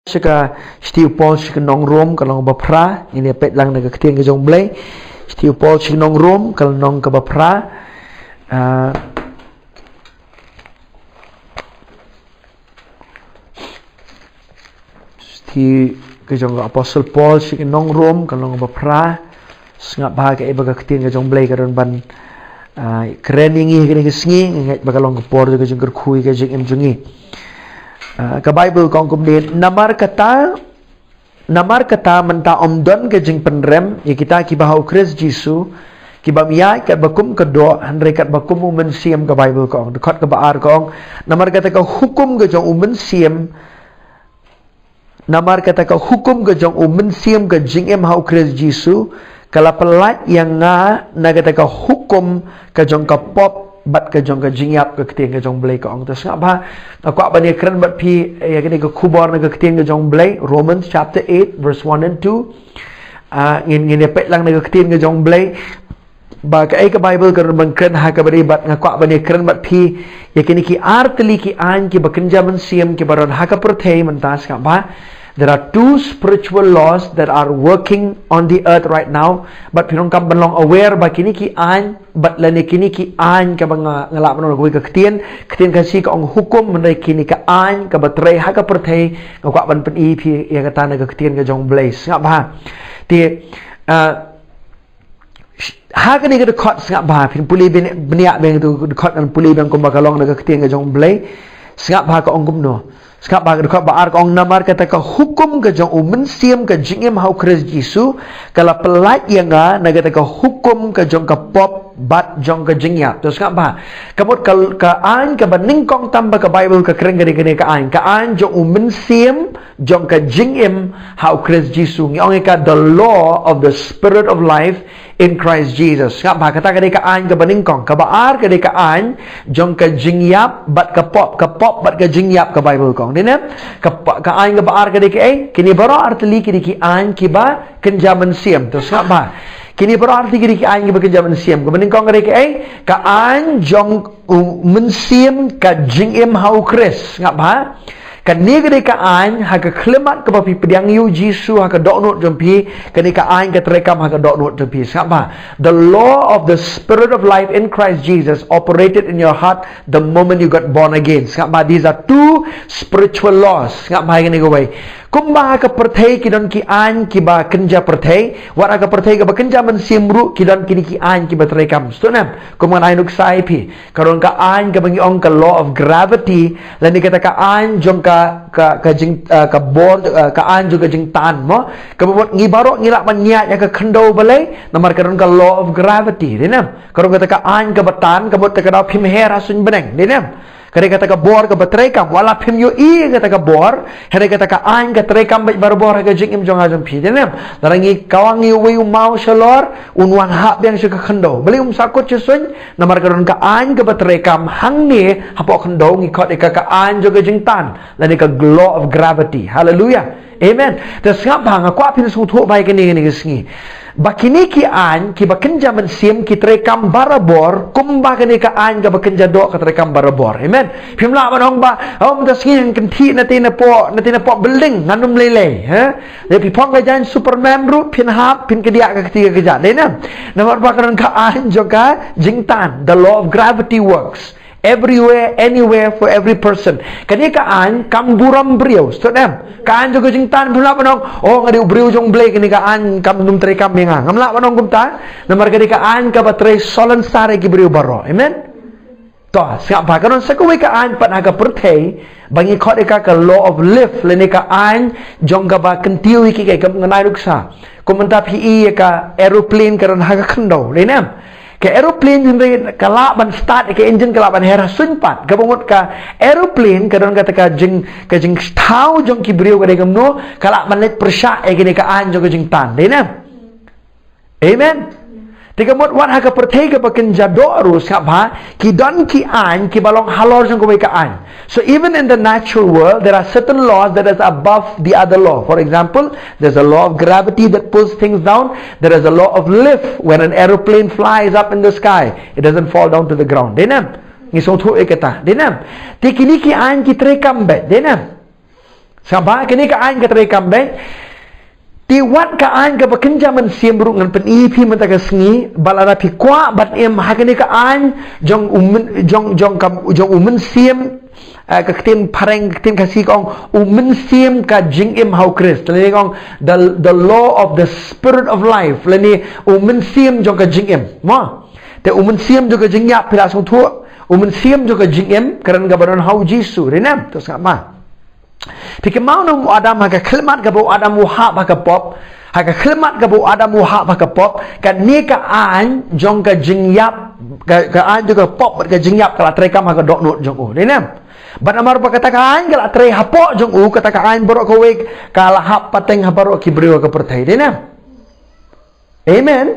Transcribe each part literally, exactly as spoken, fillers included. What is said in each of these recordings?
Sha ka shithi u Paul sha ki nong Rom ka lynnong ba phra, ngin ïa peit lang na ka ktien ka jong U Blei. Shithi u Paul sha ki nong Rom ka lynnong kaba phra. Ah, shithi ka jong ka Apostle Paul sha ki nong Rom ka lynnong ba phra. Sngap bha kaei ba ka ktien ka jong U Blei ka don ban, ah, kren ïa ngi ha kane ka sngi, nga ngeit ba ka long ka por jong ka jingkyrkhu ïa ka jingim jong ngi. Ah, ka Bible ka ong kumne, namar kata, namar kata mynta ym don ka jingpynrem ïa kita kiba ha u Khrist Jisu, ki bym ïaid katba kum ka doh, hynrei katba kum u Mynsiem, ka Bible ka ong. Dkhot kaba ar ka ong, namar kata ka hukum ka jong u Mynsiem, namar kata ka hukum ka jong u Mynsiem ka jingim ha u Khrist Jisu, ka la pyllait ïa nga na kata ka hukum ka jong ka pop bad ka jong ka jingïap, ka ktien ka jong U Blei ka ong. Te sngap bha, nga kwah ban ïa kren bad phi ïa kane ka khubor na ka ktien ka jong U Blei, Romans chapter eight, verse one and two. Ah, ngin, ngin ïa peit lang na ka ktien ka jong U Blei. Ba kaei ka Bible ka don ban kren ha kaba dei, bad nga kwah ban ïa kren bad phi ïa kine ki ar tylli ki aiñ kiba kynja mynsiem kiba don ha ka pyrthei mynta, sngap bha. There are two spiritual laws that are working on the earth right now. Bad phi donkam ban long aware ba kine ki aiñ, bad lane kine ki aiñ, kaba nga, nga lah ban ong kawei ka ktien, ktien Khasi ka ong hukum, hynrei kine ki aiñ kaba trei ha ka pyrthei, nga kwah ban pyni phi ïa kata na ka ktien ka jong U Blei, sngap bha. Te, ah, ha kane ka dkhot, sngap bha, phin pule bniah, bniah biang tu dkhot, ngan pule biang kumba ka long na ka ktien ka jong U Blei. Sngap bha, ka ong kumno. Sngap bha, ka dkhot ba ar ka ong, namar kata ka hukum ka jong u Mynsiem ka jingim ha u Khrist Jisu, ka la pyllait ïa nga na kata ka hukum ka jong ka pop bad jong ka jingïap. To sngap bha. Ka mut ka, ka aiñ kaba nyngkong tam ba ka Bible ka kren ka dei kane ka aiñ, ka aiñ jong u Mynsiem jong ka jingim ha u Khrist Jisu. Ngi ong ïa ka the law of the Spirit of life in Christ Jesus. Sngap bha, kata ka dei ka aiñ kaba nyngkong. Kaba ar ka dei ka aiñ jong ka jingïap bad ka pop, ka pop bad ka jingïap, ka Bible ka ong. Dei ne? Ka pa-, ka aiñ kaba ar ka dei kaei? Kine baroh ar tylli ki dei ki aiñ kiba kynja mynsiem. To sngap bha. Kine baroh ar tylli ki dei ki aiñ kiba kynja mynsiem. Kaba nyngkong ka dei kaei? Ka aiñ jong u Mynsiem ka jingim ha u Khrist. Sngap bha. Kane ka dei ka aiñ ha ka khyllipmat kaba phi pdiang ïa u Jisu ha ka dohnud jong phi, kane ka aiñ ka treikam ha ka dohnud jong phi. Sngap bha. The law of the Spirit of life in Christ Jesus operated in your heart the moment you got born again. Sngap bha, these are two spiritual laws. Sngap bha ïa kane kawei. Kumba ha ka pyrthei ki don ki aiñ kiba kynja pyrthei, wat ha ka pyrthei kaba kynja mynsiem ruh ki don kine ki aiñ kiba treikam. Sngewthuh ne em? Kum ngan ai nuksa ïa phi. Ka don ka aiñ kaba ngi ong ka law of gravity, lane kata ka aiñ jong ka, ka, ka jing, ah, ka bor, ah, ka aiñ jong ka jingtan mo. Kaba mut ngi baroh ngi lah ban ïaid ha ka khyndew, balei? Namar ka don ka law of gravity, dei ne em? Ka don kata ka aiñ kaba tan, ka mut kata ka daw phim her ha suiñ bneng, dei ne em? Ka dei kata ka bor kaba treikam, wat la phim ïohi ïa kata ka bor, hynrei kata ka aiñ ka treikam beit barabor ha ka jingim jong nga jong phi, dei ne em? Lada ngi kawang ïa uwei u maw shalor, un wan hap biang sha ka khyndew. Balei um sah kut sha suiñ? Namar ka don ka aiñ kaba treikam hangne hapoh khyndew, ngi khot ïa ka ka aiñ jong ka jingtan, lane ka law of gravity. Hallelujah. Amen. Te sngap bha, nga kwah phin sngewthuh bha ïa kane, kane ka sngi. Ba kine ki aiñ kiba kynja mynsiem ki treikam barabor, kumba kane ka aiñ kaba kynja doh ka treikam barabor. Amen. Phim lah ban ong ba, oh, mynta sngi ngan kynthih na te na poh, na te na poh building, ngan ym lei lei, ha? Lada phi phong ka jaiñ Superman ruh, phin hap, phin kdiah ka kti ka kjat. Dei ne em? Namar ba ka don ka aiñ jong ka jingtan. The law of gravity works everywhere, anywhere, for every person. Kane ka aiñ kam burom briew. Sngewthuh ne em? Ka aiñ jong ka jingtan, phim lah ban ong, oh, nga dei u briew jong U Blei, kane ka aiñ kam nym treikam ïa nga. Ngam lah ban ong kumta. Namar ka dei ka aiñ kaba trei salonsar ïa ki briew baroh. Amen. To, sngap bha, ka don sa kawei ka aiñ pat ha ka pyrthei ba ngi khot ïa ka ka law of lift, lane ka aiñ jong kaba kyntiew ïa kiei kiei, kum ngan ai nuksa. Kum mynta phi i ïa ka aeroplane ka don ha ka khyndew, dei ne em? Ka aeroplane hynrei ka lah ban start ïa ka engine, ka lah ban her ha suiñ pat. Kaba mut ka aeroplane ka don kata ka jing, ka jingthaw jong ki briew ka dei kumno, ka lah ban leit pyrshah ïa kane ka aiñ jong ka jingtan, dei ne em? Amen. Te ka mut wat ha ka pyrthei kaba kynja doh ruh, sngap bha, ki don ki aiñ kiba long halor jong kawei ka aiñ. So even in the natural world, there are certain laws that is above the other law. For example, there's a law of gravity that pulls things down. There is a law of lift. When an aeroplane flies up in the sky, it doesn't fall down to the ground. Dei ne em? Ngi sngewthuh ïa kata. Dei ne em? Te kine ki aiñ ki treikam beit. Dei ne em? Sngap bha, kane ka aiñ ka trei kam beit. Te wat ka aiñ kaba kynja mynsiem ruh ngan pyni phi mynta ka sngi, ba lada phi kwah ban im ha kane ka aiñ jong u myn-, jong, jong ka, jong u mynsiem, eh, ka ktien phareng, ka ktien Khasi ka ong, u mynsiem ka jingim ha u Khrist. Lane ka ong, the, the law of the spirit of life. Lane u mynsiem jong ka jingim. Mo? Te u mynsiem jong ka jingïap phi la sngewthuh, u mynsiem jong ka jingim, kren kaba don ha u Jisu. Dei ne em? To sngap bha. Phi kynmaw ne em u Adam ha ka khyllipmat kaba u Adam u hap ha ka pop, ha ka khyllipmat kaba u Adam u hap ha ka pop, kane ka aiñ jong ka jingïap, ka, ka aiñ jong ka pop bad ka jingïap ka la trei kam ha ka dohnud jong u. Dei ne em? Bad namar ba kata ka aiñ ka la trei hapoh jong u, kata ka aiñ baroh kawei ka la hap pateng ha baroh ki briew ha ka pyrthei. Dei ne em? Amen.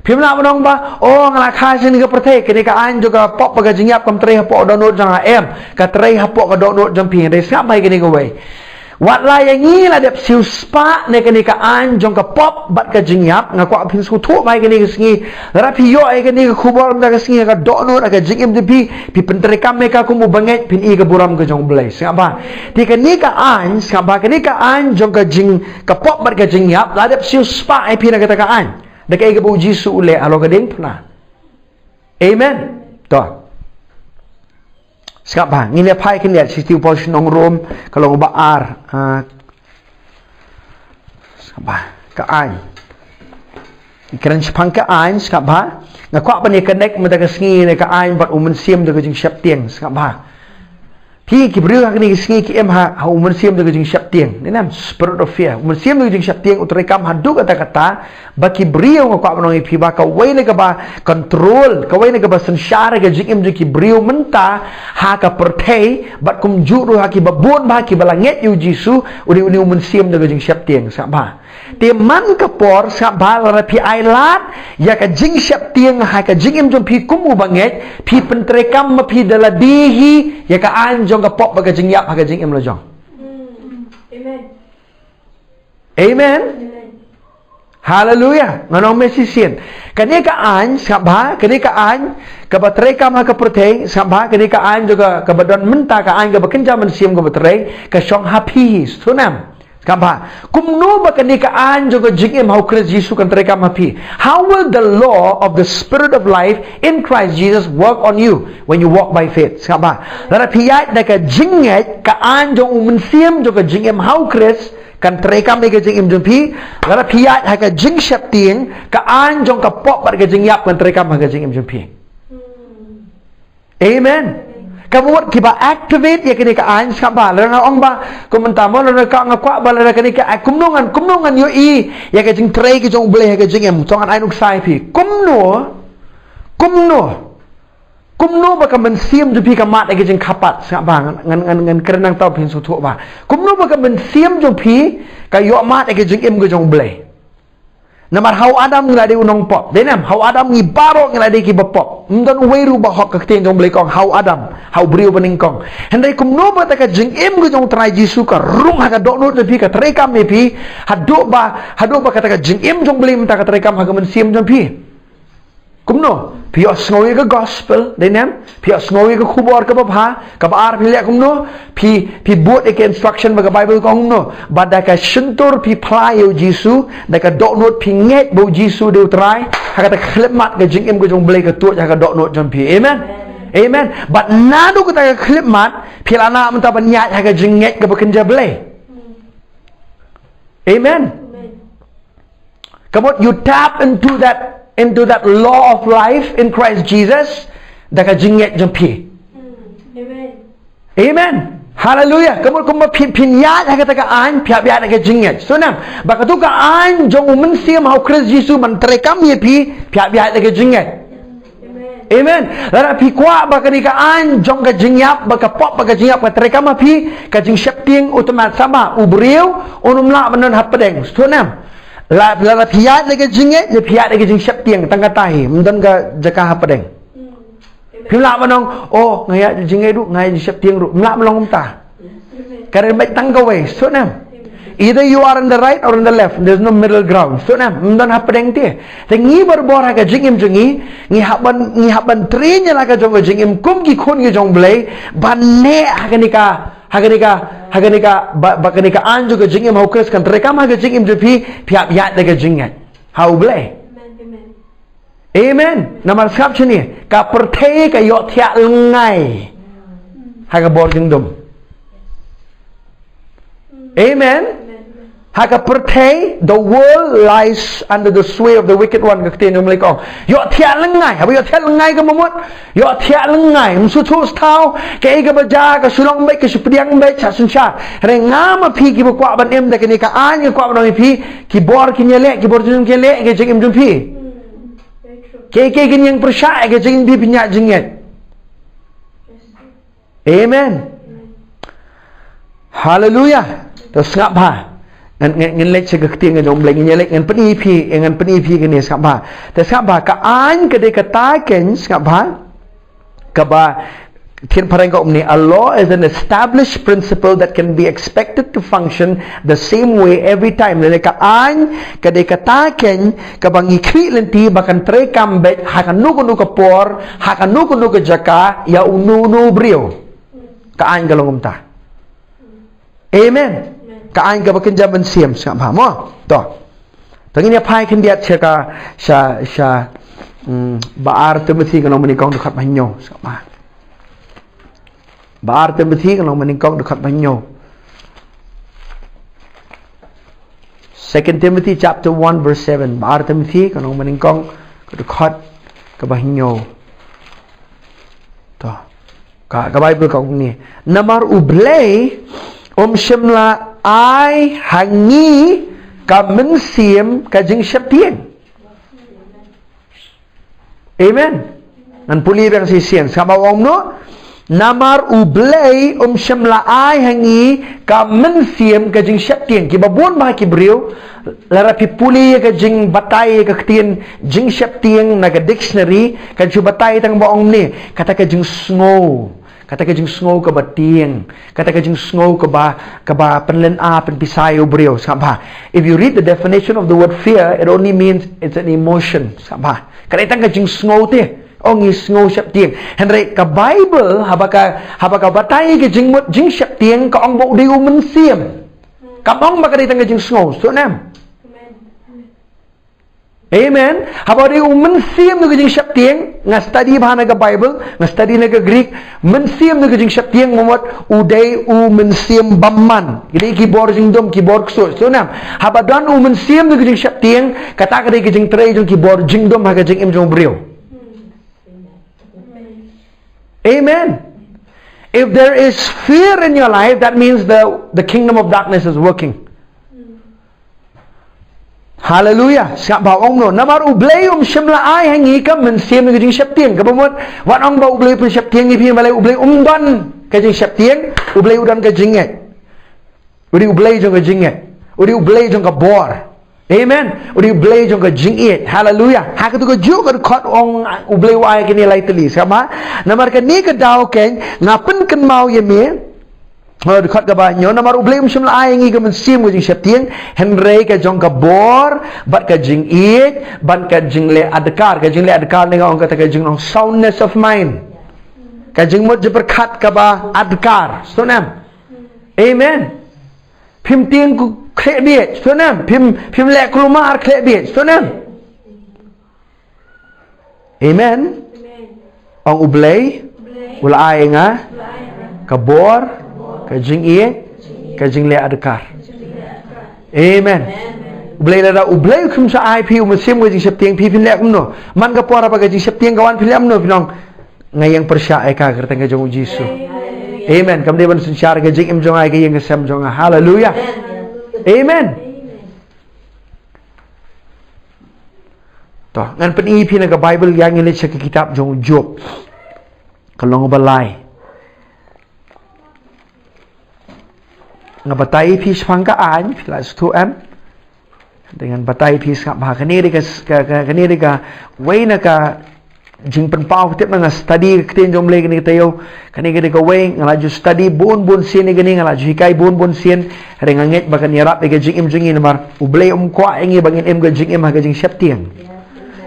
Phim lah ban ong ba, oh, nga la kha sha kane ka pyrthei, kane ka aiñ jong ka pop bad ka jingïap kam trei hapoh dohnud jong nga, em. Ka trei hapoh ka dohnud jong phi, hynrei sngap bha ïa kane kawei. Wat la ïa ngi la dep siewspah na kane ka aiñ jong ka pop bad ka jingïap, nga kwah phin sngewthuh bha ïa kane ka sngi. Lada phi ïoh ïa kane ka khubor mynta ka sngi ha ka dohnud, ha ka jingim jong phi, phi pyntreikam ïa ka kum u bangeit, phin ïoh ïa ka burom ka jong U Blei. Sngap bha. Te kane ka aiñ, sngap bha, kane ka aiñ jong ka jing ka pop bad ka jingïap, la dep siewspah ïa phi na kata ka aiñ. Da kaei kaba u Jisu u leh halor ka diengphna. Amen. To. Sngap bha, ngin ïa phai khyndiat sha shithi u Paul sha ki nong Rom, ka lynnong ba ar. Ah. Sngap bha, ka aiñ. Kren shaphang ka aiñ, sngap bha. Nga kwah ban ïa connect mynta ka sngi ne ka aiñ bad u mynsiem da ka jingsheptieng, sngap bha. Phi ki briew ha kane ka sngi ki im ha, ha u mynsiem da ka jingsheptieng. Dei ne em, spirit of fear. U mynsiem da ka jingsheptieng u treikam haduh katta katta, ba ki briew, nga kwah ban ong ïa phi ba kawei na kaba control, kawei na kaba synshar ka jingim jong ki briew mynta ha ka pyrthei, bad kumjuh ruh ha kiba bun bha kiba la ngeit ïa u Jisu, u dei une u mynsiem da ka jingsheptieng, sngap bha. Te man ka por, sngap bha, lada phi ailad ïa ka jingsheptieng ha ka jingim jong phi kum u bangeit, phi pyntreikam ma phi da lade hi ïa ka aiñ jong ka pop bad ka jingïap ha ka jingim la jong. Mm. Amen. Amen. Amen. Haleluya. Ngan ong message sien. Kane ka aiñ, sngap bha, kane ka aiñ kaba treikam ha ka pyrthei, sngap bha, kane ka aiñ jong ka, kaba don mynta, ka aiñ kaba kynja mynsiem kaba trei, ka shong ha phi hi. Sngap bha. Kumno ba kane ka aiñ jong ka jingim ha u Khrist Jisu kan treikam ha phi? How will the law of the Spirit of life in Christ Jesus work on you when you walk by faith? Sngap bha. Lada phi ïaid da ka jingngeit, ka aiñ jong u mynsiem jong ka jingim ha u Khrist kan treikam ïa ka jingim jong phi. Lada phi ïaid ha ka jingsheptieng, ka aiñ jong ka pop bad ka jingïap kan treikam ha ka jingim jong phi. Amen. Ka mut kiba activate ïa kane ka aiñ, sngap bha. Lada nga ong ba, kum mynta mo, lada ka nga kwah ba lada kane ka aiñ, kumno ngan, kumno ngan ïohi ïa ka jingtrei ka jong U Blei ha ka jingim. To ngan ai nuksa ïa phi. Kumno, kumno, kumno ba ka mynsiem jong phi ka mad ïa ka jingkhapat, sngap bha, ngan, ngan, ngan, ngan kren nangta phin sngewthuh bha. Kumno ba ka mynsiem jong phi ka ïoh mad ïa ka jingim ka jong U Blei. Namar ha u Adam ngi la dei u nongpop. Dei ne em, ha u Adam ngi baroh ngi la dei kiba pop. Ym don uwei ruh ba hok, ka ktien jong U Blei ka ong ha u Adam, ha u briew banyngkong. Hynrei kumno ba kata ka jingim ka jong U Trai Jisu ka rung ha ka dohnud jong phi, ka treikam ïa phi, haduh ba, haduh ba kata ka jingim jong U Blei mynta ka treikam ha ka mynsiem jong phi. Kumno? Phi ïohsngew ïa ka gospel, dei ne em? Phi ïohsngew ïa ka khubor kaba bha, kaba ar phi leh kumno? Phi, phi bud ïa ka instruction ba ka Bible ka ong kumno? Ba da ka shyntur phi phla ïa u Jisu, da ka dohnud phi ngeit ba u Jisu dei u Trai, ha kata ka khyllipmat ka jingim ka jong U Blei ka tuid ha ka dohnud jong phi. Amen. Amen. Bad naduh kata ka khyllipmat, phi la nang mynta ban ïaid ha ka jingngeit kaba kynja Blei. Amen. Ka mut you tap into that, into that law of life in Christ Jesus, da ka jingngeit jong phi. Amen. Haleluya. Ka mut kumba phi, phin ïaid ha kata ka aiñ, phi hap ïaid ha ka jingngeit. Sngewthuh ne em, ba katu ka aiñ jong u mynsiem ha u Khrist Jisu ban treikam ïa phi, phi hap ïaid ha ka jingngeit. Amen. Lada phi kwah ba kane ka aiñ jong ka jingïap, ba ka pop, ba ka jingïap ka treikam ha phi, ka jingsheptieng u tymmen, sngap bha, u briew un ym lah ban don hapdeng. Sngewthuh ne em. La, lada phi ïaid da ka jingngeit, lada phi ïaid da ka jingsheptieng, tang kata hi, ym don ka jaka hapdeng. Phim lah ban ong, oh, nga ïaid da ka jingngeit ruh, nga ïaid da ka jingsheptieng ruh. Ym lah ban long kumta. Ka dei beit tang kawei, sngewthuh ne em. Either you are on the right or on the left. There's no middle ground. Sngewthuh ne em? Ym don hapdeng te. Te ngi barabor ha ka jingim jong ngi, ngi hap ban, ngi hap ban train ïa la ka jong ka jingim kum ki khun ki jong U Blei, ban neh ha kane ka, ha kane ka, ha kane ka, ba, ba kane ka aiñ jong ka jingim ha U Khrist kan treikam ha ka jingim jong phi, phi hap ïaid da ka jingngeit ha U Blei. Amen, amen. Amen. Namar sngap shane, ka pyrthei ka ïohthiah lyngngai ha ka bor jingdum. Amen. Ha ka pyrthei, the world lies under the sway of the wicked one, ka ktien jong U Blei ka ong. Ïohthiah lyngngai, haba ïohthiah lyngngai ka mut, ïohthiah lyngngai, ym shu sngewthuh, kaei kaba jia, ka shu long beit, ka shu pdiang beit, sha synshar. Hynrei nga ma phi kiba kwah ban im da kane ka aiñ, ka kwah ban ong ïa phi, ki bor kin ïaleh, ki bor jong kin ïaleh, ka jingim jong phi. Kaei kaei kin ïeng pyrshah ïa ka jingim phi, phin ïaid jingngeit. Amen. Haleluya. To sngap bha. Ngan, ngan, ngan leit sha ka ktien ka jong U Blei, ngan ïaleit, ngan pyni ïa phi, ngan pyni ïa phi kane, sngap bha. To sngap bha, ka aiñ ka dei kata keiñ, sngap bha, kaba thied phareng ka ong ne, a law is an established principle that can be expected to function the same way every time. Lane ka aiñ ka dei kata keiñ kaba ngi khmih lynti ba kan treikam beit ha kano kano ka por, ha kano kano ka jaka, ïa uno uno u briew. Ka aiñ ka long kumta. Amen. Ka aiñ kaba kynja mynsiem, sngap bha mo. To. To ngin ïa phai khyndiat sha ka, sha, sha, mm, ba ar Timothi ka lynnong banyngkong, dkhot ba hynñiew, sngap bha. Ba ar Timothi ka lynnong banyngkong, dkhot ba hynñiew. Second Timothy chapter one verse seven. Ba ar Timothi ka lynnong banyngkong, ka dkhot kaba hynñiew. To. Ka, ka Baibl ka ong kumne. Namar U Blei um shym la ai ha ngi ka mynsiem ka jingsheptieng. Amen. Ngan pule biang shisien. Sngap bha, u ong kumno? Namar U Blei um shym la ai ha ngi ka mynsiem ka jingsheptieng. Kiba bun bah ki briew, lada phi pule ïa ka jingbatai ïa ka ktien jingsheptieng na ka dictionary, kan shu batai tang ba ong kumne, kata ka jingsngew. Kata ka jingsngew kaba tieng. Kata ka jingsngew kaba, kaba pynlehnoh, pynpisa ïa u briew, sngap bha. If you read the definition of the word fear, it only means it's an emotion, sngap bha. Ka dei tang ka jingsngew te. Ong ngi sngew sheptieng. Hynrei ka Baibl, haba ka, haba ka batai ka jingmut jingsheptieng, ka ong ba u dei u mynsiem. Kam ong ba ka dei tang ka jingsngew, sngewthuh ne em? Amen. Haba u dei u mynsiem na ka jingsheptieng, nga study bha na ka Baibl, nga study na ka Greek, mynsiem na ka jingsheptieng, mut u dei u mynsiem bymman. Ki dei ki bor jingdum, ki bor ksuid. Sngewthuh ne em? Haba don u mynsiem na ka jingsheptieng, kata ka dei ka jingtrei jong ki bor jingdum ha ka jingim jong u briew. Amen. If there is fear in your life, that means the, the kingdom of darkness is working. Haleluya. Sngap bha, u ong kumno? Namar U Blei um shym la ai ha ngi ka mynsiem ka jingsheptieng. Kaba mut, wat ong ba U Blei u pynsheptieng ïa phi, balei? U Blei um don ka jingsheptieng, U Blei u don ka jingngeit. U dei U Blei jong ka jingngeit. U dei U Blei jong ka bor. Amen. U dei U Blei jong ka jingïeit. Haleluya. Ha katu kajuh ka dkhot ong U Blei u ai kine lai tylli. Sngap bha? Namar kane ka daw keiñ nga pynkynmaw ïa me. Ha dkhot kaba hynñiew, namar U Blei um shym la ai ha ngi ka mynsiem ka jingsheptieng, hynrei ka jong ka bor, bad ka jingïeit, bad ka jingleh adkar. Ka jingleh adkar ne nga ong kata ka jinglong soundness of mind. Ka jingmut jingpyrkhat kaba adkar. Sngewthuh ne em? Amen. Phim tieng khleh bieit, sngewthuh ne em? Phim, phim leh kulmar khleh bieit, sngewthuh ne em? Amen. Ong U Blei u la ai ha nga ka bor, ka jingïeit, ka jingleh adkar. Amen. U Blei lada U Blei u khlem sa ai phi u mynsiem ka jingsheptieng, phi phin leh kumno? Man ka por haba ka jingsheptieng ka wan, phi leh kumno? Phin ong, nga ïeng pyrshah ïa ka ha ka kyrteng ka jong U Jisu. Amen. Kam dei ban synshar ka jingim jong nga, ka ïing ka sem jong nga. Haleluya. Amen. To, ngan pyni ïa phi na ka Baibl, ïa ngin leit sha ka kitab jong u Job. Ka lynnong ba lai. Nga batai ïa phi shaphang ka aiñ, phi la sngewthuh em? Te ngan batai ïa phi, sngap bha, kane dei ka, ka, ka, kane dei kawei na ka, jingpynpaw, tip na nga study ka ktien jong U Blei kane ka taïew. Kane ka dei kawei nga la ju study bun bun sien ïa kane, nga la ju hikai bun bun sien. Hynrei nga ngeit ba kan ïarap ïa ka jingim jong ngi namar U Blei um kwah ïa ngi ba ngin im ka jingim ha ka jingsheptieng.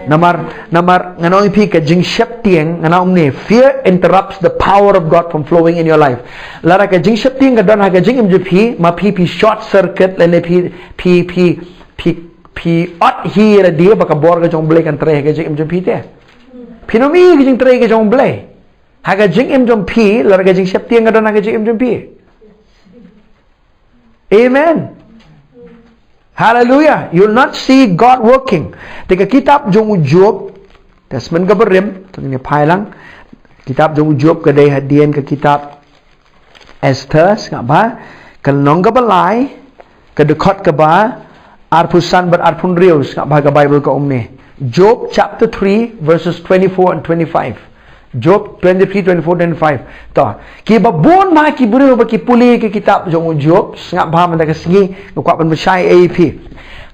Namar, namar ngan ong ïa phi, ka jingsheptieng, ngan ong ne, fear interrupts the power of God from flowing in your life. Lada ka jingsheptieng ka don ha ka jingim jong phi, ma phi phi short circuit lane phi, phi, phi, phi, phi ot hi ïa lade ba ka bor ka jong U Blei kan trei ha ka jingim jong phi te. Phin ym i ka jingtrei ka jong U Blei ha ka jingim jong phi lada ka jingsheptieng ka don ha ka jingim jong phi. Amen. Hallelujah. You'll not see God working. Te ka kitab jong u Job, Testament kaba rim, tang ne phai lang. Kitab jong u Job ka dei hadien ka kitab Esther, sngap bha, ka lynnong kaba lai, ka dkhot kaba arphew san bad arphew hynriew, sngap bha ka Bible ka ong ne. Job chapter three, verses twenty-four and twenty-five. Job twenty-three, twenty-four, twenty-five. To, kiba bun bha ki briew ba ki pule ka kitab jong u Job, sngap bha mynta ka sngi, nga kwah ban pynshai ei phi.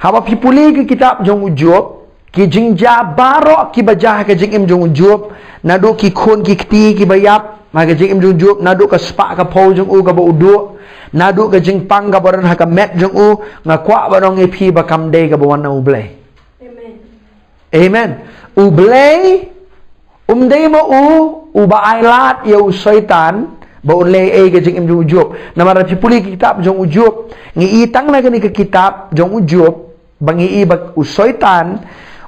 Haba phi pule ka kitab jong u Job, ki jingjia baroh kiba jia ha ka jingim jong u Job, naduh ki khun ki kti kiba ïap ha ka jingim jong u Job, naduh ka spah ka phew jong u kaba u duh, naduh ka jingpang kaba don ha ka met jong u, nga kwah ban ong ïa phi ba kam dei kaba wan na U Blei. Amen. Amen. U Blei um dei ma u uba ai lad ïa u Soitan ba un leh ei ka jingim jong u Job. Namar phi pule ka kitab jong u Job, ngi i tang na kane ka kitab jong u Job, ba ngi i ba u Soitan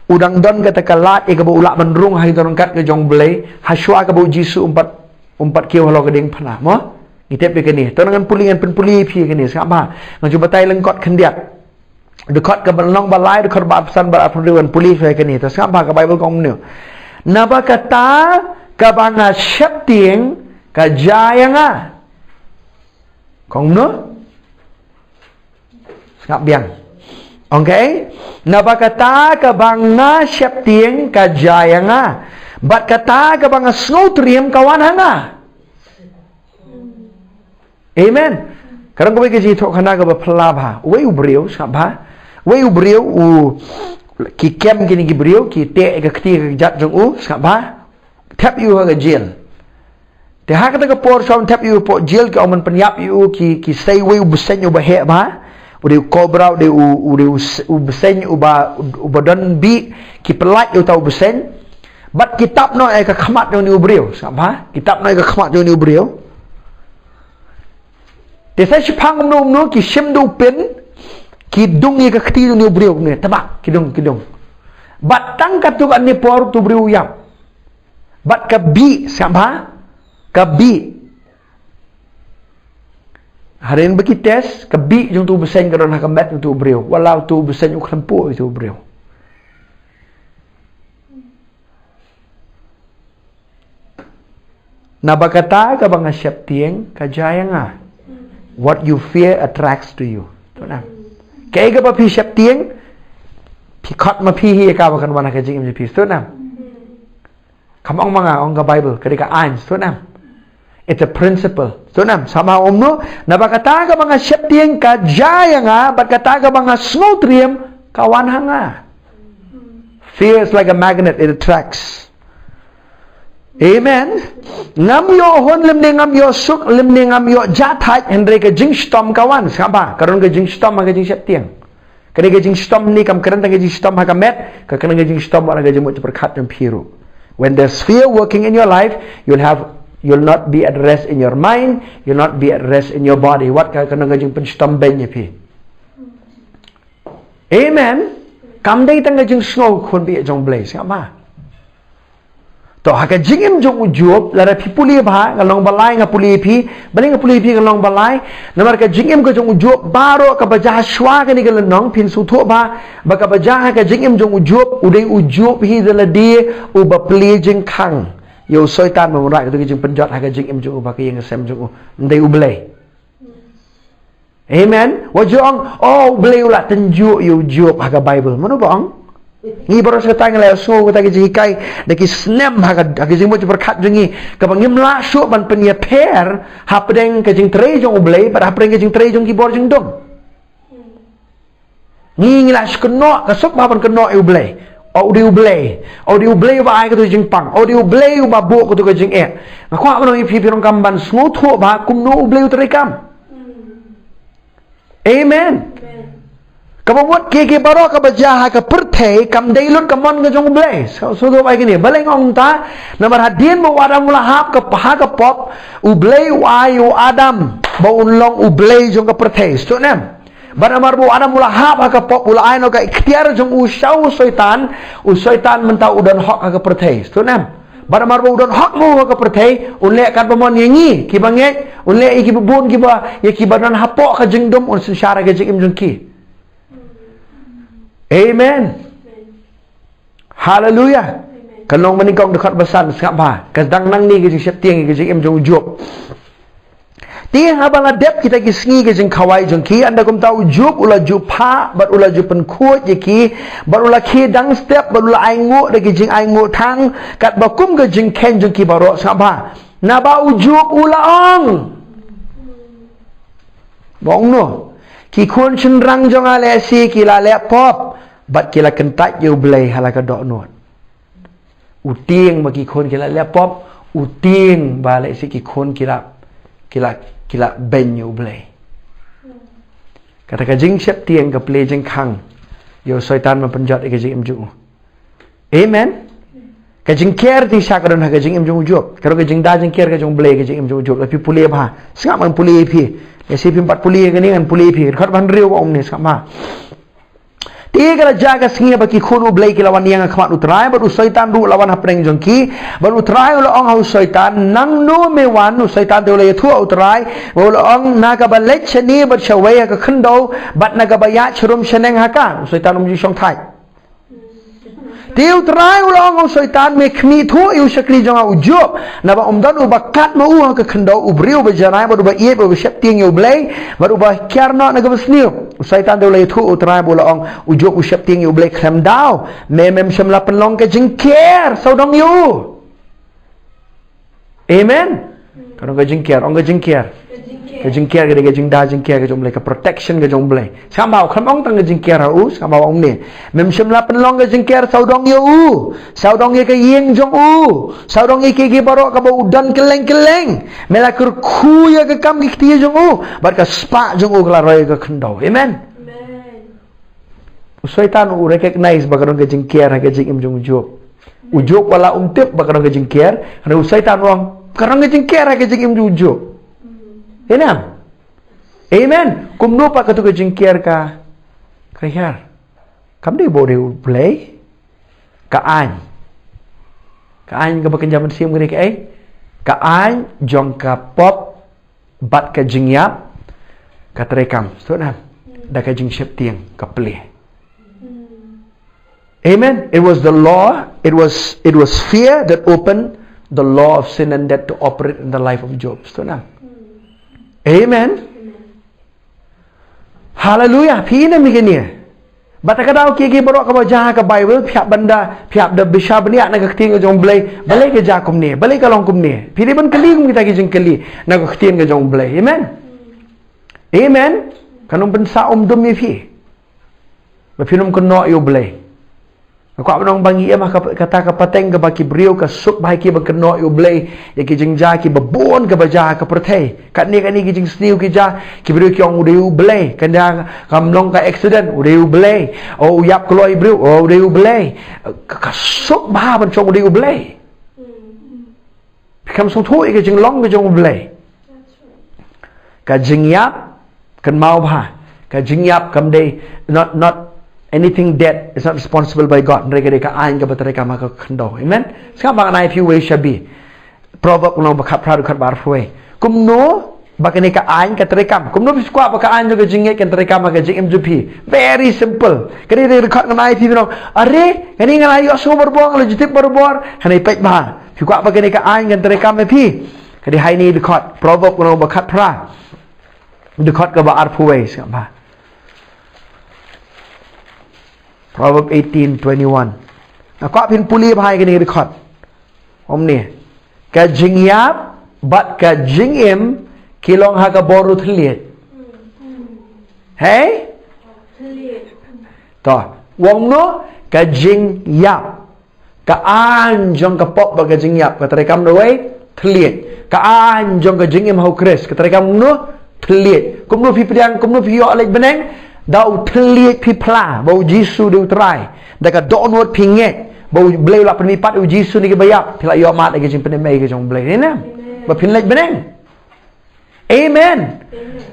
u dang don kata ka lad ïa kaba u lah ban rung ha ki jingdonkam ka jong U Blei, ha shuwa kaba u Jisu um pat, um pat kiew halor ka diengphna, mo? Ngi tip ïa kane. To ngan pule, ngan pynpule ïa phi ïa kane, sngap bha. Ngan ju batai lyngkot khyndiat. Dkhot kaba lynnong ba lai, dkhot ba arphew san bad arphew hynriew, ngan pule ïa phi ïa kane. To sngap bha ka Bible ka ong kumne. Naba kata kaba nga sheptieng ka jia ïa nga. Ka ong kumno? Sngap biang. Okay? Naba kata kaba nga sheptieng ka jia ïa nga. Bad kata kaba nga sngewtriem ka wan ha nga. Amen. Ka don kawei ka jingïathuhkhana kaba phylla bha. Uwei u briew, sngap bha. Uwei u briew, u, ki kem kine ki briew, ki teh ka kti ka kjat jong u, sngap bha. Thep ïa u ha ka jail. Te ha kata ka por shuwa ban thep ïa u hapoh jail, ki ong ban pynïap ïa u, ki, ki sei uwei u bseiñ uba heh bha. U dei u cobra, u dei u, u dei u s-, u bseiñ uba, uba don bih, ki pyllait ïa uta u bseiñ. Bad ki tap noh ïa ka khmat jong une u briew, sngap bha? Ki tap noh ïa ka khmat jong une u briew. Te sa shiphang kumno kumno, ki shim da u pin, ki dung ïa ka kti jong une u briew, ne, tabak, ki dung, ki dung. Bad tang katto katne por utu u briew u ïap. Bad ka bih, sngap bha? Ka bih. Hadien ba ki test, ka bih jong utu u bseiñ ka don ha ka met jong utu u briew. Wat la utu u bseiñ u khlem phuh ïa utu u briew. Naba kata kaba nga sheptieng ka jia ïa nga. What you fear attracts to you. Sngewthuh nam? Kaei kaba phi sheptieng, phi khot ma phi hi ïa ka ba kan wan ha ka jingim jong phi. Sngewthuh nam? Kam ong ma nga, ong ka Bible, ka dei ka aiñ, sngewthuh nam? It's a principle. Sngewthuh nam? Sa ma ong kumno, naba kata kaba nga sheptieng ka jia ïa nga, bad kata kaba nga sngewtriem ka wan ha nga. Fear is like a magnet, it attracts. Amen. Ngam ïoh hun lymne ngam ïoh suk lymne ngam ïoh jah thait, hynrei ka jingshitom ka wan, sngap bha? Ka don ka jingshitom ha ka jingsheptieng. Kane ka jingshitom ne kam kren tang ka jingshitom ha ka met, ka kren ka jingshitom wat ha ka jingmut jingpyrkhat jong phi ruh. When there's fear working in your life, you'll have, you'll not be at rest in your mind, you'll not be at rest in your body. Wat ka kren ka jingpynshitom beiñ ïa phi. Amen. Kam dei tang ka jingsngew khun baieit jong U Blei, sngap bha? To, ha ka jingim jong u Job, lada phi pule bha, ka lynnong ba lai nga pule ïa phi, balei nga pule ïa phi ka lynnong ba lai, namar ka jingim ka jong u Job, baroh kaba jia ha shuwa kane ka lynnong, phin sngewthuh bha, ba kaba jia ha ka jingim jong u Job, u dei u Job hi da lade, uba plie jingkhang ïa u Soitan, ba wanrah katto ka jingpynjot ha ka jingim jong u, bad ka ïing ka sem jong u, ym dei U Blei. Amen. Wat ju ong, oh, U Blei u la tynjuh ïa u Job ha ka Bible. Mano ba ong? Ngi baroh shi katta ngi la sngew kata ka jinghikai da ki snem ha ka, ha ka jingmut jingpyrkhat jong ngi, kaba ngim lah shuh ban pynïapher hapdeng ka jingtrei jong U Blei bad hapdeng ka jingtrei jong ki bor jingdum. Ngi, ngi la shu kynnoh, ka suk bha ban kynnoh ïa U Blei. O, u dei U Blei. O, u dei U Blei uba ai kato ka jingpang. O, u dei U Blei uba buh kato ka jingeh. Nga kwah ban ong ïa phi, phi donkam ban sngewthuh ba kumno U Blei u treikam. Amen. Kaba mut kiei kiei baroh kaba jia ha ka pyrthei kam dei lut ka mon ka jong U Blei. Sngewthuh ba ïa kine. Balei nga ong kumta? Namar hadien ba u Adam u la hap ka, ha ka pop, U Blei u ai ïa u Adam ba un long u blei jong ka pyrthei. Sngewthuh ne em? Bad namar ba u Adam u la hap ha ka pop, u la ai noh ka iktiar jong u sha u Soitan, u Soitan mynta u don hok ha ka pyrthei. Sngewthuh ne em? Bad namar ba u don hok mo ha ka pyrthei, un leh katba mon ïa ngi kiba ngeit, un leh ïa kiba bun kiba, ïa kiba don hapoh ka jingdum, un synshar ïa ka jingim jong ki. Amen. Haleluya. Ka long mynnyngkong dkhot ba san, sngap bha. Ka dang nangne ka jingsheptieng ïa ka jingim jong u Job. Te haba la dep kita ki sngi ka jingkhawai jong ki, ynda kumta u Job u la ju phah bad u la ju pynkhuid ïa ki, bad u la khie dang step, bad u la ainguh da ki jingainguh thang, katba kum ka jingkheiñ jong ki baroh, sngap bha. Naba u Job u la ong, ba ong no, ki khun shynrang jong nga lehse ki la leh pop, bad ki la kyntait ïa U Blei ha la ka dohnud. U tieng ba ki khun ki la leh pop, u tieng ba lehse ki khun ki la, ki la, ki la beiñ ïa U Blei. Kata ka jingsheptieng ka plie jingkhang ïa u Soitan ban pynjot ïa ka jingim jong u. Amen. Ka jingker te sha ka don ha ka jingim jong u Job. Ka don ka jingda jingker ka jong U Blei ha ka jingim jong u Job. La phi pule bha. Sngap, ngan pule ïa phi. Lehse phim pat pule ïa kane, ngan pule ïa phi. Dkhot ba hynriew ka ong kumne, sngap bha. Te ka la jia ka sngi ba ki khun U Blei ki la wan ïeng ha khmat U Trai, bad u Soitan ruh u la wan hapdeng jong ki, bad U Trai u la ong ha u Soitan, nangno me wan, u Soitan te u la ïathuh ha U Trai, bad u la ong, na kaba leit shane bad shawei ha ka khyndew, bad na kaba ïaid sharum shaneng ha ka, u Soitan um ju shongthait. Te U Trai u la ong ha u Soitan, me khmih thuh ïa u shakri jong nga u Job. Naba um don uba kat ma u ha ka khyndew, u briew uba janai, bad uba ïeit, bad uba sheptieng ïa U Blei, bad uba kiar noh na kaba sniew. U Soitan te u la ïathuh ha U Trai bad u la ong, u Job u sheptieng ïa U Blei khlem daw. Me, mem shym la pynlong ka jingker sawdong ïa u. Amen. Ka dei ka jingker, ong ka jingker. Ka jingker ka dei ka jingda jingker ka jong U Blei, ka protection ka jong U Blei. Sngap bha, u khlem ong tang ka jingker ha u, sngap bha u ong kumne. Mem shym la pynlong ka jingker sawdong ïa u, sawdong ïa ka ïing jong u, sawdong ïa kiei kiei baroh kaba u don kylleng kylleng. Me la kyrkhu ïa ka kam ki kti jong u, bad ka spah jong u ka la roi ha ka khyndew. Amen. U Soitan u recognize ba ka don ka jingker ha ka jingim jong u Job. U Job u la um tip ba ka don ka jingker, hynrei u Soitan u ong ka don ka jingker ha ka jingim jong u Job. Amen. Amen. Kumno pat kato ka jingker ka, ka hiar? Kam dei ba u dei U Blei. Ka aiñ. Ka aiñ kaba kynja mynsiem ka dei kaei? Ka aiñ jong ka pop bad ka jingïap ka treikam. Sngewthuh ne em? Da ka jingsheptieng ka plie. Amen. It was the law, it was, it was fear that opened the law of sin and death to operate in the life of Job. Sngewthuh ne em? Amen. Haleluya. Phi ïohi ne em ïa kane? Bad ha ka daw kiei kiei baroh kaba jia ha ka Bible, phi hap ban da, phi hap da bishar bniah na ka ktien ka jong U Blei. Balei ka jia kumne? Balei ka long kumne? Phi dei ban kylli kum kita ki jingkylli na ka ktien ka jong U Blei. Amen. Amen. Kan ym pynsah um dum ïa phi ba phin ym kynnoh ïa U Blei. Nga kwah ban ong ba ngi im ha ka, kata ka pateng kaba ki briew ka suk bha ïa ki ban kynnoh ïa U Blei ïa ki jingjia kiba bun kaba jia ha ka pyrthei. Katne katne ki jingsniew ki jia, ki briew ki ong u dei U Blei. Kane kam long ka accident, u dei U Blei. O, u ïap kloi briew, o, u dei U Blei. Ka, ka suk bha ban ong u dei U Blei. Phi kam sngewthuh ïa ka jinglong ka jong U Blei. Ka jingïap, kynmaw bha. Ka jingïap kam dei, not, not anything dead is not responsible by God. Hynrei ka dei ka aiñ kaba treikam ha ka khyndew. Amen. Sngap ba ngan ai phi uwei shabi. Proverb lynnong ba khatphra, dkhot ba arphew wei. Kumno ba kane ka aiñ ka treikam? Kumno phi kwah ba ka aiñ jong ka jingngeit kan treikam ha ka jingim jong phi? Very simple. Kane dei dkhot ngan ai phi, phi ong, are, kane ngan ai ïohsngew barabor, ngan ai jingtip barabor. Kane peit bha. Phi kwah ba kane ka aiñ kan treikam ïa phi? Ka dei ha ine i dkhot, Proverb lynnong ba khatphra, dkhot kaba arphew wei, sngap bha. Proverb eighteen twenty-one. Nga kwah phin pule bha ïa kane i dkhot. Ong kumne. Ka jingïap bad ka jingim ki long ha ka bor u thylliej. Hei? To, u ong kumno? Ka jingïap. Ka aiñ jong ka pop bad ka jingïap, ka treikam da wei, thylliej. Ka aiñ jong ka jingim ha u Khrist, ka treikam kumno, thylliej. Kumno phi pdiang, kumno phi ïoh leit bneng, da u thylliej phi phla ba u Jisu dei u Trai. Da ka dohnud phi ngeit ba u Blei u la pynmihpat ïa u Jisu na ki baïap, phi la ïoh mad ïa ka jingpynim ïa ka jong u Blei. Dei ne em? Ba phin leit bneng. Amen.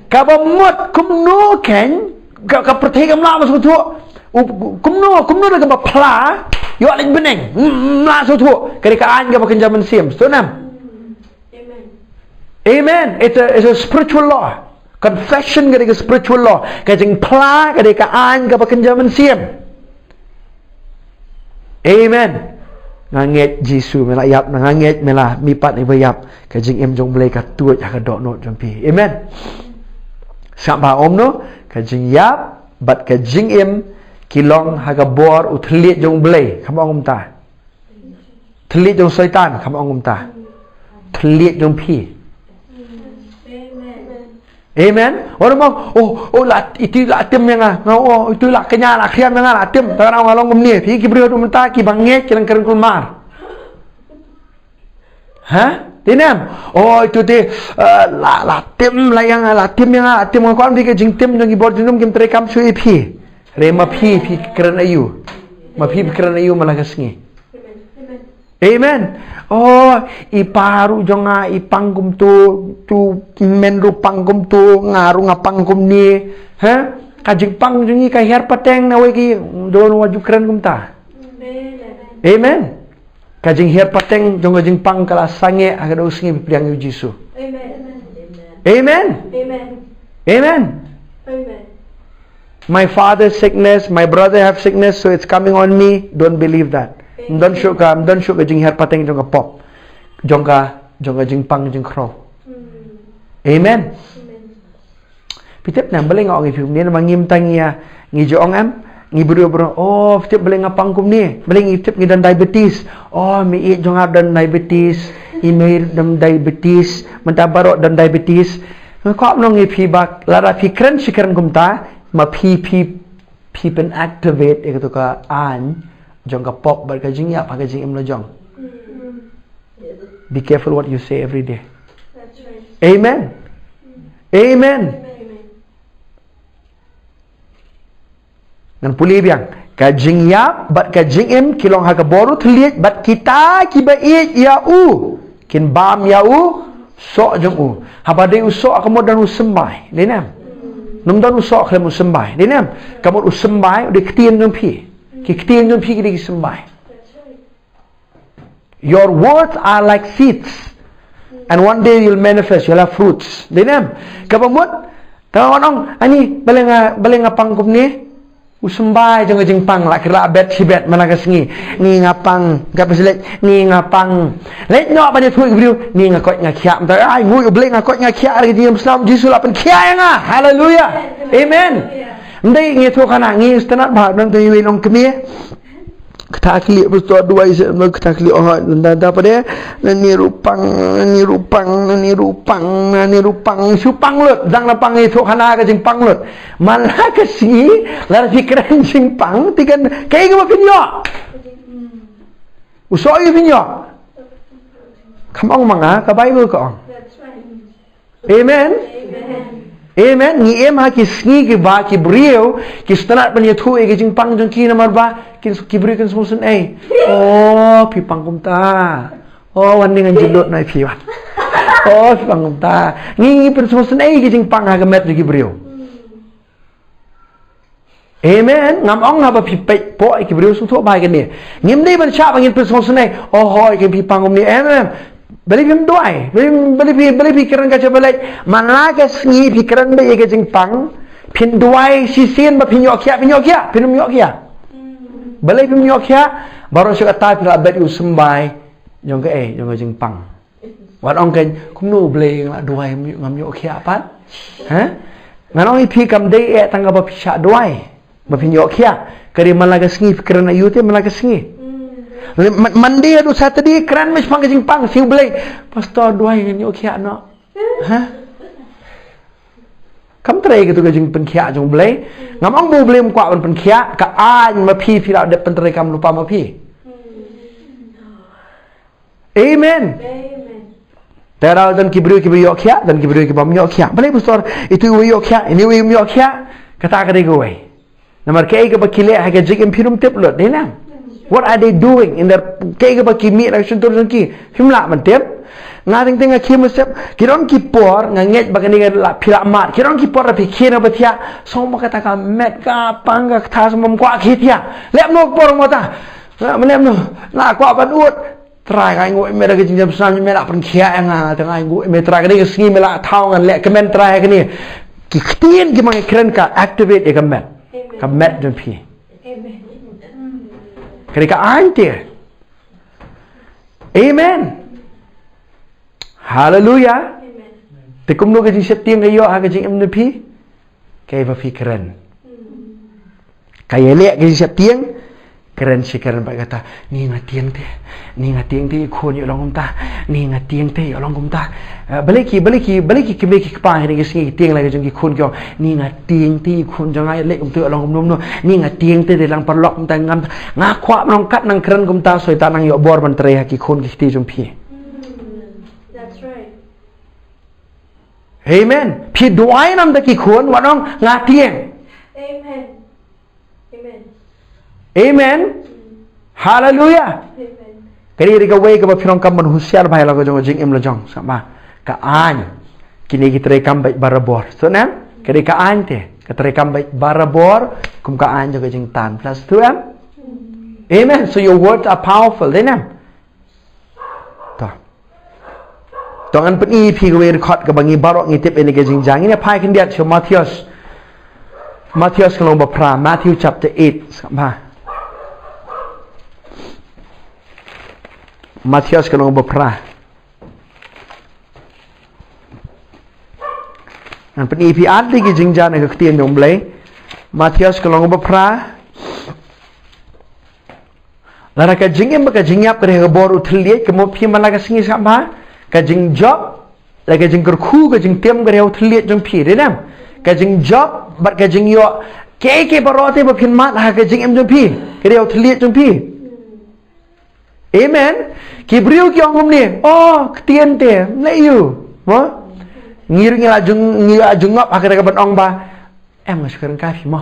Kaba mut kumno kein, ka, ka pyrthei kam lah ban sngewthuh. U, kumno, kumno da kaba phla, ïoh leit bneng. Hmm, lah sngewthuh. Ka dei ka aiñ kaba kynja mynsiem. Sngewthuh ne em? Amen. It's a, it's a spiritual law. Confession ka dei ka spiritual law. Ka jingphla ka dei ka aiñ kaba kynja mynsiem. Amen. Nga ngeit Jisu me la ïap, nga ngeit me la mihpat na ki baïap. Ka jingim jong u Blei ka tuid ha ka dohnud jong phi. Amen. Sngap ba ong kumno, ka jingïap bad ka jingim ki long ha ka bor u thylliej jong u Blei. Kam ong kumta. Thylliej jong u Soitan, kam ong kumta. Thylliej jong phi. Amen. Wan ong, oh, oh, la, itu la tim ïa nga. Nga, oh, itu la kñia la khriam ïa nga la tim. Tang nga long kumne. Phi ki briew mynta kiba ngeit ki nang kren kulmar. Ha? Dei ne em? Oh, itu te, eh, la, la tim la ïa nga, la tim ïa nga, la tim nga. Kwah phi ka jingtim jong ki bor jingdum kim treikam shuh ïa phi. Re ma phi, phi kren aïu. Ma phi kren aïu man la ka sngi. Amen. Oh, i pa ruh jong nga i pang kumto, tu men ruh pang kumto, nga ruh nga pang kumne. Ha? Ka jingpang jong ngi ka hiar pateng na wei ki, don wa ju kren kumta. Amen. Ka jinghiar pateng jong ka jingpang ka la sangeh ha ka dei u sngi phi pdiang ïa u Jisu. Amen. Amen. Amen. Amen. My father sickness, my brother have sickness, so it's coming on me. Don't believe that. Don't show ka, don't show ka jinghiar pateng jong ka pop. Jong ka, jong ka jingpang jingkhraw. Amen. Phi tip ne em balei nga ong ïa phi kumne, namar ngim tang ïa ngi ju ong em, ngi briew briew. Oh, phi tip balei nga pang kumne? Balei ngi tip ngi don diabetes? Oh, i mei jong nga don diabetes, i mei don diabetes, mynta baroh don diabetes. Nga kwah ban ong ïa phi ba lada phi kren shi kren kumta, ma phi phi phi pynactivate ïa kato ka aiñ jong ka pop bad ka jingïap ha ka jingim la jong. Be careful what you say every day. Amen. Amen. Ngan pule biang. Ka jingïap bad ka jingim ki long ha ka bor u thylliej, bad kita kiba ïeit ïa u kin bam ïa u soh jong u. Haba dei u soh ka mut don u symbai, dei ne em? Ym don u soh khlem u symbai, dei ne em? Ka mut u symbai u dei ktien jong phi. Ki ktien jong phi ki dei ki symbai. Your words are like seeds. And one day you'll manifest, you'll have fruits. Dei ne em? Kaba mut, tang wan ong, ani, balei nga, balei nga pang kumne? U symbai jong ka jingpang la kyrla bet shi bet man la ka sngi. Ngi nga pang, ka phi leit, ngi nga pang. Leit noh ban ïathuh ïa ki briew, ngi nga koit nga khiah. Mynta ai nguh ïa u Blei nga koit nga khiah, ka jingim snam Jisu la pynkhiah ïa nga. Haleluya. Amen. Ym dei ngi ïathuh khana, ngi sngewtynnat bha, nang te ngi long kmie. Kata khlieh, pastor duwai se, kata khlieh, oh, da, da, pade, nani ruh pang, nani ruh pang, nani ruh pang, nani ruh pang, shu pang lut, dang na pang ïathuh khana ka jingpang lut. Man la ka sngi, lada phi kren jingpang, te kan, kaei kaba phin ïoh? U soh ïa phin ïoh. Kam ong ma nga, ka Bible ka ong. Amen. Amen. Ngi im ha ki sngi kiba ki briew ki sngewtynnat ban ïathuh ïa ki jingpang jong ki namar ba ki, ki briew kin sngewsynei. Oh, phi pang kumta. Oh, wan ngan jylliew noh ïa phi wan. Oh, phi pang kumta. Ngi, ngi pynsngewsynei ïa ki jingpang ha ka met jong ki briew. Amen. Ngam ong haba phi peit pok ïa ki briew sngewthuh bha ïa kane. Ngim dei ban shah ba ngin pynsngewsynei. Oh hooid, kin phi pang kumne. Amen. Balei phim duwai? Balei, balei phi, balei phi kren ka jingpang? Man la ka sngi phi kren beit ïa ka jingpang, phin duwai shisien ba phin ïoh khiah, phin ïoh khiah, phin ym ïoh khiah. Balei phim ïoh khiah? Baroh shi katta phi la bet ïa u symbai jong kaei, jong ka jingpang. Wat ong kein, kumno Blei nga la duwai ngam ïoh khiah pat? Ha? Ngan ong ïa phi kam dei eh tang kaba phi shah duwai ba phin ïoh khiah. Ka dei man la ka sngi phi kren aïu te man la ka sngi. Man, Monday haduh Saturday kren mei shaphang ka jingpang, sngi Blei. Pastor duwai ngan ïoh khiah noh. Ha? Kam trei katu ka jingpynkhiah jong U Blei. Ngam ong ba U Blei um kwah ban pynkhiah, ka aiñ ma phi phi la dep pyntreikam lypa ma phi. Amen. Te da don ki briew kiba ïoh khiah, don ki briew kiba ym ïoh khiah. Balei pastor, itu iwei ïoh khiah, ini iwei ym ïoh khiah. Kata ka dei kawei. Namar kaei kaba ki leh ha ka jingim phi ruh ym tip lut, dei ne em? What are they doing in their, kaei kaba ki mih na ka shyntur jong ki? Phim lah ban tip. Nga teng teng nga khie mynsiem, ki don ki por, nga ngeit ba kane ka la phi la mad, ki don ki por da phi khie na ba thiah, song ba kata ka met ka pang ka ktha song bym kwah khie thiah. Leh mano por mo ta. Leh mano, nga kwah ban ud. Trai, nga ainguh ïa me da ka jingjia snam, me la pynkhiah ïa nga, te nga ainguh ïa me Trai, kane ka sngi me la thaw ngan leh kmen Trai ha kane. Ki ktien kiba ngi kren ka activate ïa ka met. Amen. Ka met jong phi. Amen. Kane ka aiñ te. Amen. Haleluya. Amen. Te kumno ka jingsheptieng ka ïoh ha ka jingim jong phi? Kaei ba phi kren. Ka ïaleh ka jingsheptieng, kren shi kren bad kata, ni nga tieng te, ni nga tieng te i khun ïoh long kumta, ni nga tieng te ïoh long kumta. Eh, balei ki, balei ki, balei ki kmie ki kpa ha kine ki sngi ki tieng la ka jong ki khun ki ong, ni nga tieng te i khun jong nga ïaleh kumta ïoh long kumno kumno, ni nga tieng te dei lang paralok kumta ngam, nga kwah ban long kat nang kren kumta, soitan nang ïoh bor ban trei ha ki khun ki kti jong phi. That's right. Amen. Phi duwai namar ki khun, wat ong nga tieng. Amen. Amen. Amen. Haleluya. Amen. Kane ka dei kawei kaba phi donkam ban husiar bha ïa la ka jong ka jingim la jong, sngap bha. Ka aiñ. Kine ki treikam beit barabor. Sngewthuh em? Ka dei ka aiñ te. Ka treikam beit barabor kum ka aiñ jong ka jingtan. Plus sngewthuh em? Amen. So your words are powerful. Dei ne em? To. To ngan pyni ïa phi kawei dkhot kaba ngi baroh ngi tip ïa kane ka jingjia. Ngin ïa phai khyndiat sha Mathaios. Mathaios ka lynnong ba phra, Matthew chapter eight. Sngap bha. Mathaios ka lynnong ba phra. Ngan pyni ïa phi ar tylli ki jingjia na ka ktien jong U Blei. Mathaios ka lynnong ba phra. Lada ka jingim bad ka jingïap ka dei ha ka bor u thylliej, kumno phi man la ka sngi, sngap bha? Ka jingjop, la ka jingkyrkhu, ka jingtieng ka dei ha u thylliej jong phi, dei ne em? Ka jingjop bad ka jingïoh kiei kiei baroh te ba phin mad ha ka jingim jong phi, ka dei ha u thylliej jong phi. Amen. Ki briew ki ong kumne, oh, ktien te, ym leh aiu. Mo? Ngi ruh ngi la jong, ngi la jong ngop ha kata ka ban ong ba, em, nga shu kren kai phi mo.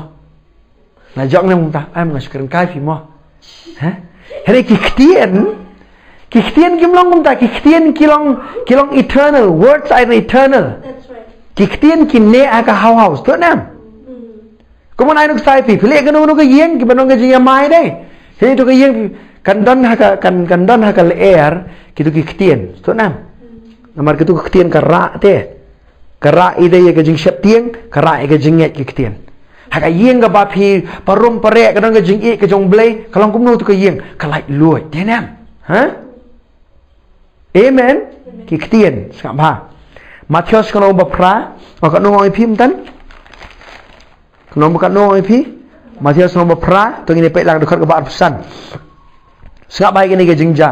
Nga jong ne mynta, em, nga shu kren kai phi mo. Heh? Hynrei ki ktien, ki ktien kim long kumta, ki ktien ki long, ki long eternal, words are eternal. That's right. Ki ktien ki neh ha ka haw haw, sngewthuh ne em? Mm. Kumno ai nuk sai phi, phi leh kano kano ka ïing, kiba nong ka jingïamai dei. Phi leh to ka ïing, kan don ha ka, kan, kan don ha ka lyer, kito ki ktien, sngewthuh ne em? Mm. Namar kito ki ktien ka rah te. Ka rah ïa ka jingsheptieng, ka rah ïa ka jingngeit ki ktien. Ha ka ïing kaba phi parum pareh ka don ka jingïeit ka jong U Blei, ka long kumno tu ka ïing, ka laitluid. Dei ne em? Ha? Amen. Ki ktien, sngap bha. Mathaios ka lynnong ba phra, oh, ka lynnong ong ïa phi mynta. Ka lynnong ba ka lynnong ong ïa phi. Mathaios ka lynnong ba phra, to ngin ïa peit lang dkhot kaba arphew san. Sngap bha ïa kane ka jingjia.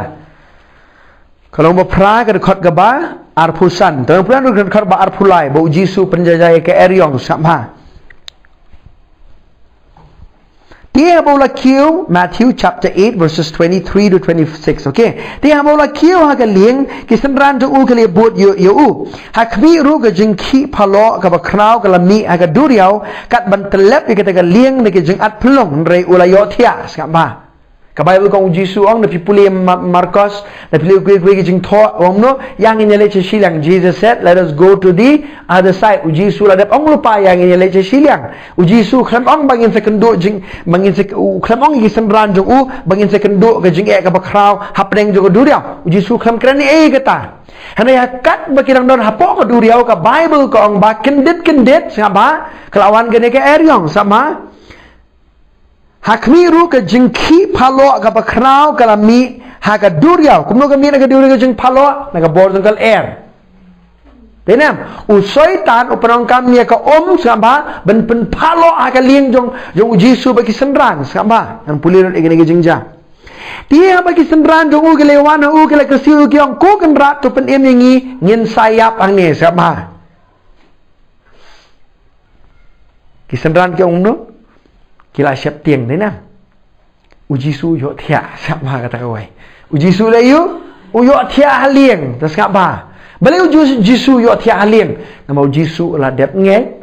Ka lynnong ba phra ka dkhot kaba arphew san. Te ngan pule dkhot kaba arphew lai ba u Jisu pynjah jai ïa ka eriong, sngap bha. Te haba u la kiew, Matthew chapter eight verses twenty-three to twenty-six. Okay. Te haba u la kiew ha ka lieng, ki synran jong u ki la bud ïa, ïa u. Ha khmih ruh ka jingkhih phaloh kaba khraw ka la mih ha ka duriaw, kat ban tyllep ïa kata ka lieng da ka jingat pynlong, hynrei u la ïohthiah, sngap bha. Ka Baibl ka ong u Jisu ong, da phi pule Ma-, Markos, da phi leit kiwei kiwei ki jingthoh, u ong kumno, ïa ngin ïaleit sha shiliang. Jesus said, "Let us go to the other side." U Jisu la dep ong lypa, ïa ngin ïaleit sha shiliang. U Jisu khlem ong ba ngin sa kynduh jing, ba ngin sa, u khlem ong ïa ki synran jong u ba ngin sa kynduh ka jingeh kaba khraw hapdeng jong ka duriaw. U Jisu khlem kren ei ei kata. Hynrei ha katba ki dang don hapoh ka duriaw, ka Baibl ka ong ba kyndit kyndit, sngap bha, ka la wan kane ka eriong, sngap bha. Ha khmih ruh ka jingkhih phaloh kaba khraw ka la mih ha ka duriaw. Kumno ka mih na ka duriaw ka jingphaloh? Na ka bor jong ka lyer. Te ne em, u Soitan u pyndonkam ïa ka um, sngap bha, ban pynphaloh ha ka lieng jong, jong u Jisu bad ki synran, sngap bha. Ngan pule lut ïa kane ka jingjia. Te haba ki synran jong u ki la wan ha u ki la kyrsiew, ki ong, Ko Kynrad, to pynim ïa ngi, ngin sa ïap hangne, sngap bha. Ki synran ki ong kumno? Ki la sheptieng, dei ne em? U Jisu u ïohthiah, sngap bha kata kawei. U Jisu u la ïoh, u ïohthiah ha lieng, te sngap bha. Balei u Jis-, Jisu u ïohthiah ha lieng? Namar u Jisu u la dep ngeit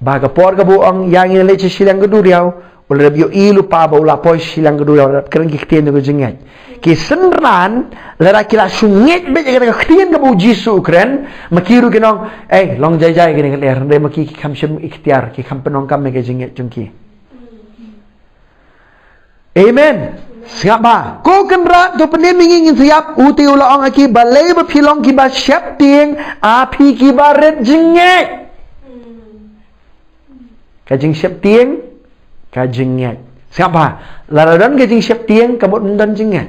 ba ka por kaba u ong ïa ngi leit sha shiliang ka duriaw, u la dep ïohi lypa ba u la poi sha shiliang ka duriaw, u la dep kren ki ktien jong ka jingngeit. Ki synran, lada ki la shu ngeit beit ïa kata ka ktien kaba u Jisu u kren, ma ki ruh kin ong, ei, long jai jai kane ka lyer, hynrei ma ki ki kham shym iktiar, ki kham pyndonkam ïa ka jingngeit jong ki. Amen. Sngap bha. Ko Kynrad, to pynim ïa ngi, ngin sa ïap. U te u la ong ha ki, balei ba phi long kiba sheptieng, a phi kiba rit jingngeit. Ka jingsheptieng, ka jingngeit. Sngap bha. Lada don ka jingsheptieng, ka mut ym don jingngeit.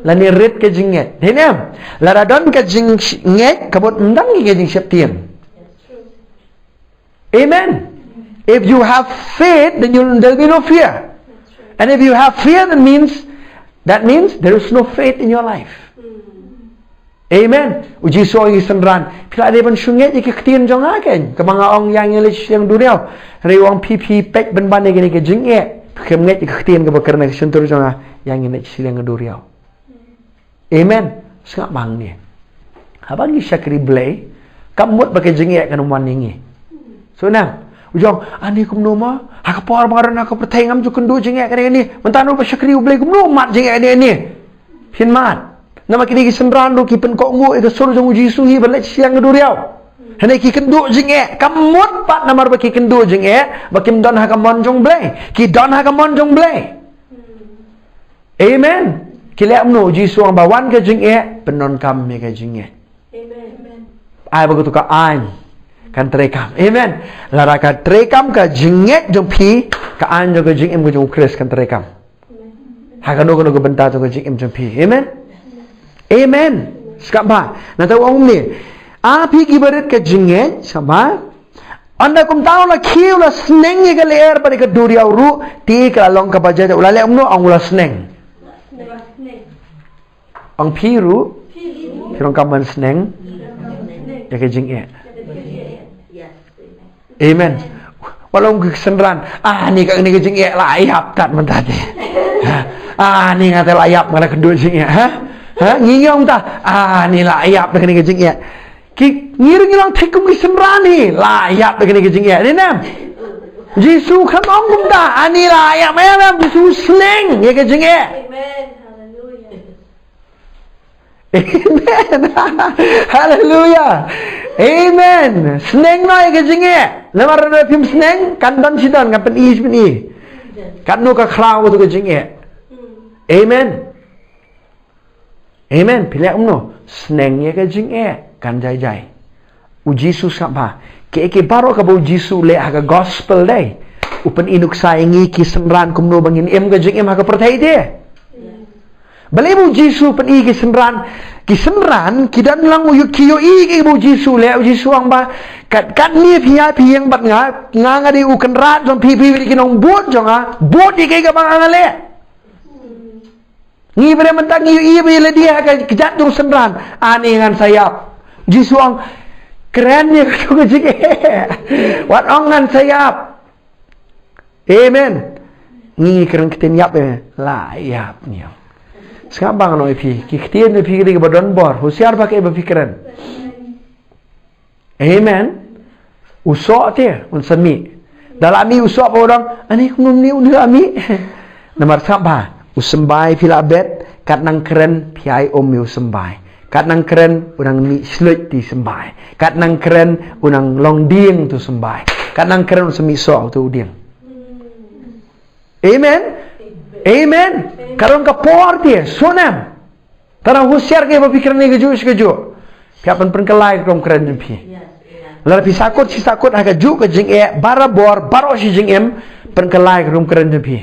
Lane rit ka jingngeit. Dei ne em? Lada don ka jingngeit, ka mut ym don ka jingsheptieng. Amen. If you have faith, then you'll, there'll be no fear. And if you have fear, that means, that means there is no faith in your life. Amen. U Jisu u ong ïa ki synran, phi la dei ban shu ngeit ïa ki ktien jong nga kein, kaba nga ong ïa ngi leit sha shiliang duriaw. Hynrei u ong phi, phi peit pynban ïa kane ka jingeh. Phi khlem ngeit ïa ki ktien kaba kren ha ka shyntur jong nga, ïa ngi leit sha shiliang duriaw. Amen. Sngap bha hangne. Haba ngi shakri Blei, kam mut ba ka jingeh kan wan ïa ngi. So na, u ong, ani kumno ma, ha ka por ba nga don ha ka pyrthei ngam ju kynduh jingeh kane kane. Mynta nga ba shakri U Blei kumno mat jingeh kane kane. Phin mat. Namar kine ki synran ruh ki pynkohnguh ïa ka sur jong u Jisu hi ban leit sha shiliang ka duriaw. Hynrei ki kynduh jingeh, kam mut pat namar ba ki kynduh jingeh ba kim don ha ka mon jong Blei. Ki don ha ka mon jong Blei. Amen. Ki leh kumno? U Jisu u ong ba wan ka jingeh, pyndonkam ïa ka jingeh. Amen. Ai ba kato ka aiñ kan treikam. Amen. Lada ka treikam ka jingngeit jong phi, ka aiñ jong ka jingim ka jong u Khrist kan treikam. Ha kano kano ka bynta jong ka jingim jong phi. Amen. Amen. Sngap bha. Nangta u ong kumne, a phi kiba rit ka jingngeit, sngap bha. Ynda kumta u la khie, u la sneng ïa ka lyer bad ïa ka duriaw ruh, te ka la long kaba jai jai. U la leh kumno? Ong u la sneng. Ong phi ruh, phi ruh kam ban sneng ïa ka jingeh. Amen. Wat la ong ki synran, ah, ni ka, ni ka jingeh la ïap tat mynta te. Ha? Ah, ni nga te la ïap, nga la kynduh jingeh, ha? Ha? Ngi ngi ong ta, ah, ni la ïap da kane ka jingeh. Ki, ngi ruh ngi long thik kum ki synran hi, la ïap da kane ka jingeh. Dei ne em? Jisu kam ong kumta, ani la ïap, em, em, Jisu sneng ïa ka jingeh. Amen. Hallelujah. Amen. Hallelujah. Amen. Sneng noh ïa ka jingeh. Namar lada phim sneng, kan don shi don, kan pyni shi pyni. Katno ka khraw kato ka jingeh. Amen. Amen. Phi leh kumno? Sneng ïa ka jingeh, kan jai jai. U Jisu, sngap bha. Kiei kiei baroh kaba u Jisu u leh ha ka gospel dei, u pyni nuksa ïa ngi ki synran kumno ba ngin im ka jingim ha ka pyrthei te. Balei ba u Jisu u pyni ki synran, ki synran ki don lang u ïoh, ki ïohi kiei ba u Jisu u leh. U Jisu u ong ba, kat, katne phi ïa, phi ïeng bad nga, nga nga dei u Kynrad jong phi, phi dei ki nongbud jong nga, bud ïa kiei kaba nga nga leh. Ngi briew mynta ngi ïohi ba ïa lade ha ka kjat jong synran. Ani ngan sa ïap. Jisu ong, kren ïa ka jong ka jingeh. Wat ong ngan sa ïap. Amen. Ngi kren ktien ïap, eh. La ïap ngi. Sngap bha ngan ong ïa phi, ki ktien jong phi ki dei kiba don bor. Husiar bha kiei ba phi kren. Amen. U soh te un sa mih. Da la mih u soh ba u dang, ani kumno mih, u la mih. Namar sngap bha, u symbai phi la bet, kat nang kren phi ai um ïa u symbai. Kat nang kren u nang mih sluit te symbai. Kat nang kren u nang long dieng te symbai. Kat nang kren u sa mih soh te u dieng. Amen. Amen. Ka don ka por te, so nam. Tang husiar kiei ba phi kren ïa kajuh shi kajuh. Phi hap ban pynkylla ïa ka rukom kren jong phi. Lada phi sahkut shi sahkut ha kajuh ka jingeh barabor baroh shi jingim, pynkylla ïa ka rukom kren jong phi.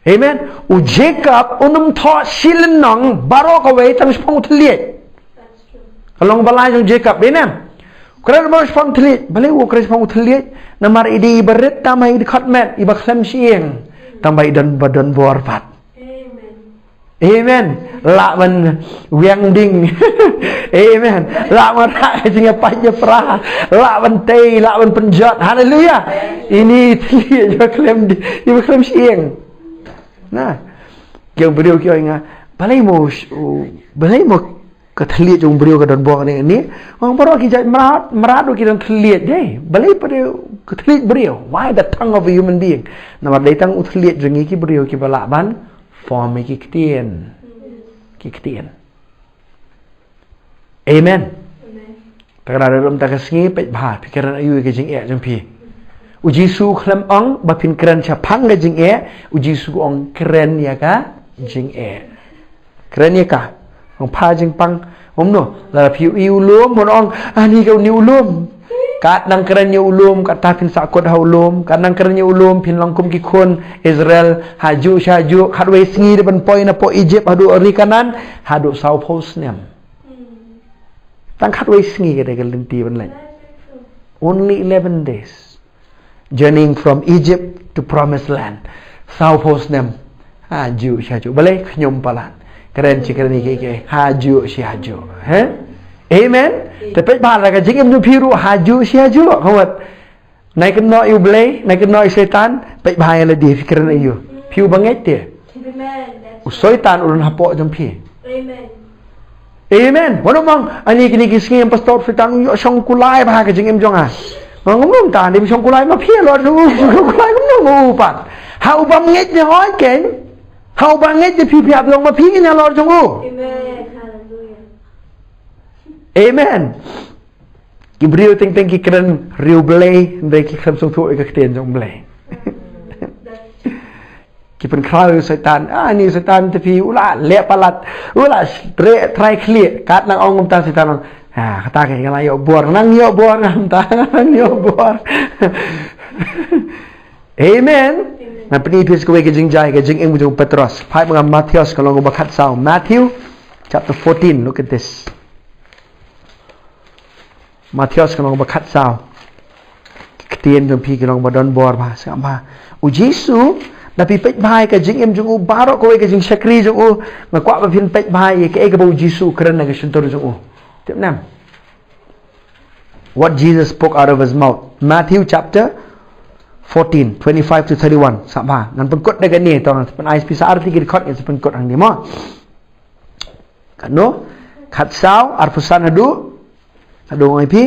Amen. U Jacob un ym thoh shi lynnong baroh kawei tang shaphang u thylliej. Ka long ba lai jong Jacob, amen. Kren baroh shaphang u thylliej, balei u kren shaphang u thylliej? Namar i dei iba rit tang ba i dkhot met, iba khlem shyieng tang ba i don ba don bor pat. Amen. Amen. Lah ban wiang ding. Amen. Lah ban rah ka jingïapait ïapra. Lah ban tei, lah ban pynjot. Haleluya. Ini thylliej ïa ba khlem di, ïa ba khlem shyieng. Na. Ki ong briew ki ong nga, balei mo, balei mo ka thylliej jong u briew ka don bor ne ne. Ong baroh ki jait mrad, mrad ruh ki don thylliej dei. Balei pat ka thylliej briew? Why the tongue of a human being? Namar dei tang u thylliej jong ngi ki briew kiba lah ban form ïa ki ktien. Ki ktien. Amen. Amen. Te ka da ruh mynta ka sngi, peit bha, phi kren aïu ïa ka jingeh jong phi. U Jisu khlem ong ba phin kren shaphang ka jingeh, u Jisu ong kren ïa ka jingeh. Kren ïa ka. Ong pha jingpang, ong no, lada phi ïohi u lum, mon ong, ani ka une u lum. Kat nang kren ïa u lum, kata phin sahkut ha u lum, kat nang kren ïa u lum, phin long kum ki khun Israel, hajuh shajuh, khatwei sngi dei ban poi na poh Egypt, haduh ri Kanaan, haduh sawphew snem. Tang khatwei sngi ka dei ka lynti ban leit. Only eleven days. Journeying from Egypt to promised land. Sawphew snem. Hajuh shajuh. Balei khñium palat. Kren shi kren ïa ki ki. Hajuh shajuh. He? Amen. Te peit bha la ka jingim jong phi ruh hajuh shajuh. Khawat. Nai kynnoh ïa u Blei, nai kynnoh ïa u Soitan, peit bha ïa lade phi kren aïu. Phi u ba ngeit te. Amen. U Soitan u don hapoh jong phi. Amen. Amen. Wat ym ong, ani kine ki sngi em pastor, Soitan u ïoh shong kulai bha ka jingim jong nga. Ngam ong ta, dei shong kulai ma phi, Lord, u shong kulai kumno u pat. Ha u bym ngeit ne hoi ken. Ha u ba ngeit ne phi phi ap long ma phi ne Lord jong u. Amen. Hallelujah. Amen. Ki briew teng teng ki kren riewblei, hynrei ki khlem sngewthuh ïa ka ktien jong Blei. Ki pynkhraw ïa u Soitan, ah, ni u Soitan te phi u la leh palat, u la tre trai khlieh, kat nang ong kumta Soitan ong, ah, kata ka nang ïoh bor, nang ïoh bor, nang ta, nang ïoh bor. Amen. Ngan pyni phi sa kawei ka jingjia, ka jingim jong u Petros. Phai ma nga Mathaios ka lynnong ba khatsaw. Matthew chapter fourteen, look at this. Mathaios ka lynnong ba khatsaw. Ki ktien jong phi ki long ba don bor bha, sngap bha. U Jisu, da phi peit bha ïa ka jingim jong u, baroh kawei ka jingshakri jong u, nga kwah ba phin peit bha ïa kaei kaba u Jisu u kren na ka shyntur jong u. Tip ne em? What Jesus spoke out of his mouth. Matthew chapter fourteen, twenty-five to thirty-one. Sngap bha. Ngan pynkut da kane, to ngan pynkut, ai phi sa arti ki dkhot ngan pynkut hangne mo. Katno? Khatsaw, arphew san haduh. Haduh ngan ïa phi.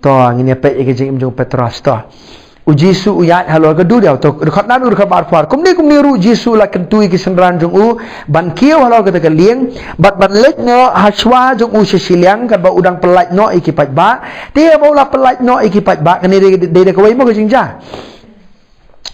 To, ngin ïa peit ïa ka jingim jong u Petros to. U Jisu u ïaid halor ka duriaw to, dkhot khyndai haduh dkhot ba arphew ar. Kumne kumne ruh u Jisu u la kyntu ïa ki synran jong u ban kiew halor kata ka lieng bad ban leit noh ha shuwa jong u sha shiliang katba u dang pyllait noh ïa ki paidbah. Te haba u la pyllait noh ïa ki paidbah, kane dei, dei da kawei mo ka jingjia.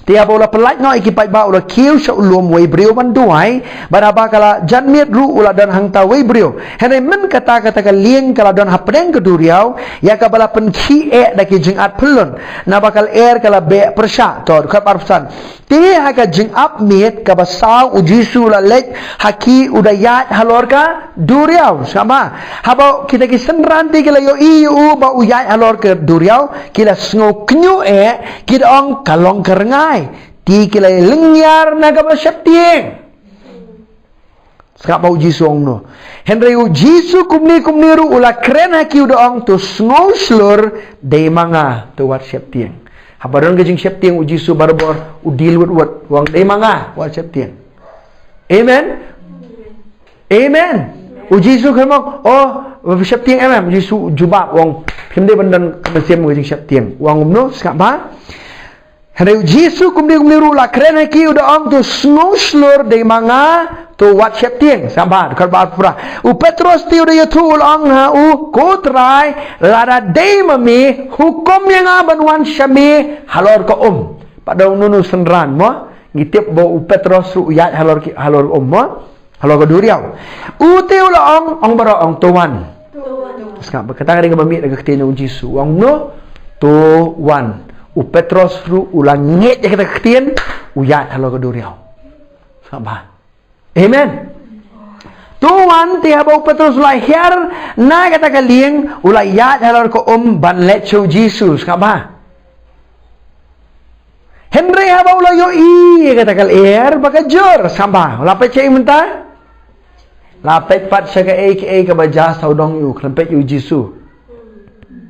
Te haba u la pyllait noh ïa ki paidbah u la kiew sha u lum wei briew ban duwai, bad haba ka la jan miet ruh u la don hangta wei briew. Hynrei mynta kata, kata ka lieng ka la don hapdeng ka duriaw, ïa kaba la pynkhih eh da ki jingat pyllun. Naba ka lyer ka la beh pyrshah. To, dkhot ba arphew san. Te ha ka jingap miet kaba saw u Jisu u la leit ha ki u da ïaid halor ka duriaw. Sngap bha. Haba kita ki synran te ki la ïohi ïa u ba u ïaid halor ka duriaw, ki la sngew kynjuh eh, ki da ong ka long ka rngai. Te ki la lyngngiar na kaba sheptieng. Sngap bha u Jisu u ong kumno. Hynrei u Jisu kumne kumne ruh u la kren ha ki u da ong, to sngew shlur, dei ma nga, to wat sheptieng. Haba don ka jingsheptieng u Jisu barabor u deal wut wut, u ong dei ma nga, wat sheptieng. Amen. Amen. U Jisu khlem ong, oh, sheptieng em em. U Jisu jubab u ong, phim dei ban don ka mynsiem ka jingsheptieng. U ong kumno, sngap bha. Hynrei u Jisu kumne kumne ruh u la kren ha ki u da ong, to sngew shlur, dei ma nga, to wat sheptieng. Sngap bha, dkhot ba arphew phra. U Petros te u da ïathuh u la ong ha u, ko Trai, lada dei ma me, hukum ïa nga ban wan sha me halor ka um. Pat da ong uno uno u synran mo, ngi tip ba u Petros ruh u ïaid halor ki, halor um mo. Halor ka duriaw. U te u la ong, ong baroh ong, to wan. To wan. Sngap bha, kata ka dei kaba mih na ka ktien u Jisu. U ong kumno, to wan. U Petros ruh u la ngeit ïa kata ka ktien, u ïaid halor ka duriaw. Sngap bha. Amen. To wan, te haba u Petros u la hiar na kata ka lieng, u la ïaid halor ka um ban leit sha u Jisu. Sngap bha. Hynrei haba u la ïohi ïa kata ka lyer ba ka jur, sngap bha, u la pyrshah mynta. La peit pat sha kaei kaei kaba jia sawdong ïa u, khlem peit ïa u Jisu.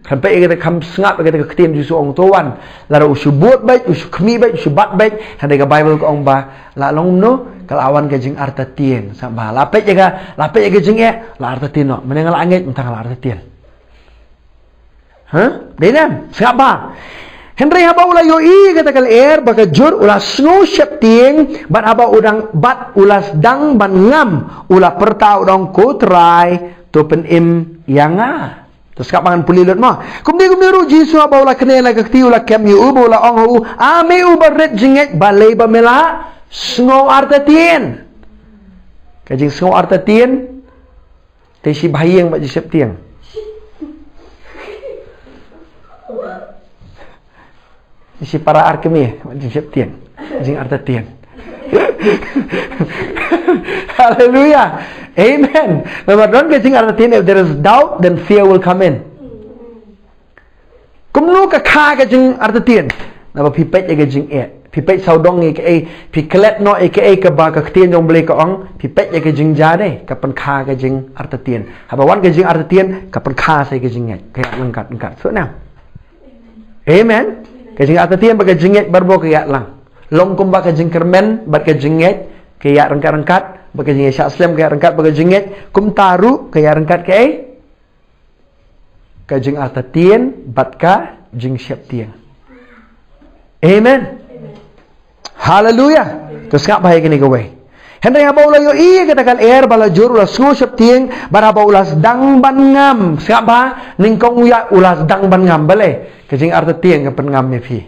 Khlem peit ïa kata, kham sngap ïa kata ka ktien Jisu ong to wan. Lada u shu bud beit, u shu khmih beit, u shu bat beit, hynrei ka Baibl ka ong ba la long kumno, ka la wan ka jingartatien. Sngap bha, la peit ïa ka, la peit ïa ka jingeh, la artatien noh. Mynne nga la ngeit, mynta nga la artatien. Ha? Dei ne em? Sngap bha. Hynrei haba u la ïohi ïa kata ka lyer ba ka jur, u la sngew sheptieng, bad haba u dang, bad u la sdang ban ngam, u la pyrta, u dang ong, ko Trai, to pynim ïa nga. To sngap bha, ngan pule lut mo. Kumne kumne ruh Jisu, haba u la kren na ka kti, u la kem ïa u, bad u la ong ha u, a me u barit jingngeit, balei ba me la sngew artatien? Ka jingsngew artatien, te shi bha ïing bad jingsheptieng. Shi para ar kmie bad jingsheptieng. Jingartatien. Hallelujah. Amen. Namar don ka jingartatien, if there is doubt, then fear will come in. Kumno ka kha ka jingartatien? Naba phi peit ïa ka jingeh. Phi peit sawdong ïa kaei, phi klet noh ïa kaei kaba ka ktien jong Blei ka ong, phi peit ïa ka jingjia de, ka pynkha ka jingartatien. Haba wan ka jingartatien, ka pynkha sa ïa ka jingngeit. Ka ïaid ryngkat ryngkat. So na. Amen. Ka jingartatien bad ka jingngeit barabor ka ïaid lang. Long kumba ka jingkyrmen bad ka jingngeit ka ïaid ryngkat ryngkat, bad ka jingïashah slem ka ïaid ryngkat bad ka jingngeit, kumta ruh ka ïaid ryngkat kaei? Ka jingartatien bad ka jingsheptieng. Amen. Haleluya. To sngap bha ïa kane kawei. Hynrei haba u la ïohi ïa kata ka lyer ba la jur, u la sngew sheptieng, bad haba u la sdang ban ngam. Sngap bha, nyngkong u ïa, u la sdang ban ngam, balei? Ka jingartatien ka pynngam ïa phi.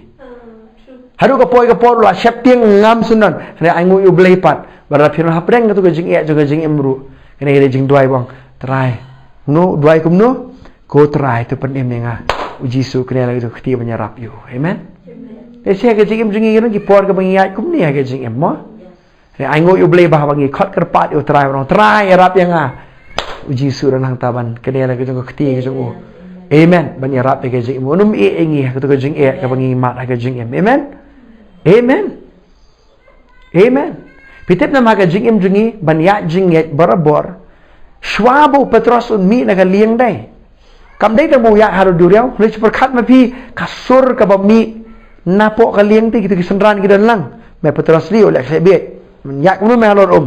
Haduh ka poi ka por u la sheptieng, ngam sngewdon. Hynrei ainguh ïa U Blei pat. Bad lada phi don hapdeng kato ka jingeh jong ka jingim ruh, kane ka dei jingduwai ba ong, Trai. Kumno, duwai kumno? Ko Trai, to pynim ïa nga. U Jisu, kane la ka kti ban ïarap ïa u. Amen. Te sha ka jingim jong ngi, ki por kaba ngi ïaid kumne ha ka jingim mo. Te ainguh ïa U Blei ba haba ngi khot kyrpad ïa U Trai, ba ong, Trai, ïarap ïa nga. U Jisu u don hangta ban, kane la ka jong ka kti ka jong u. Amen. Ban ïarap ïa ka jingim. Un ym ïeh ïa ngi ha kato ka jingeh kaba ngi mad ha ka jingim. Amen. Amen. Amen. Phi tip ne em, ha ka jingim jong ngi ban ïaid jingngeit barabor, shuwa ba u Petros un mih na ka lieng dei, kam dei tang ba u ïaid haduh duriaw, lei shu pyrkhat ma phi ka sur kaba mih napoh ka lieng te, kito ki synran ki don lang. Me Petros, lei u leh khleh bieit. Ïaid kumno me halor um?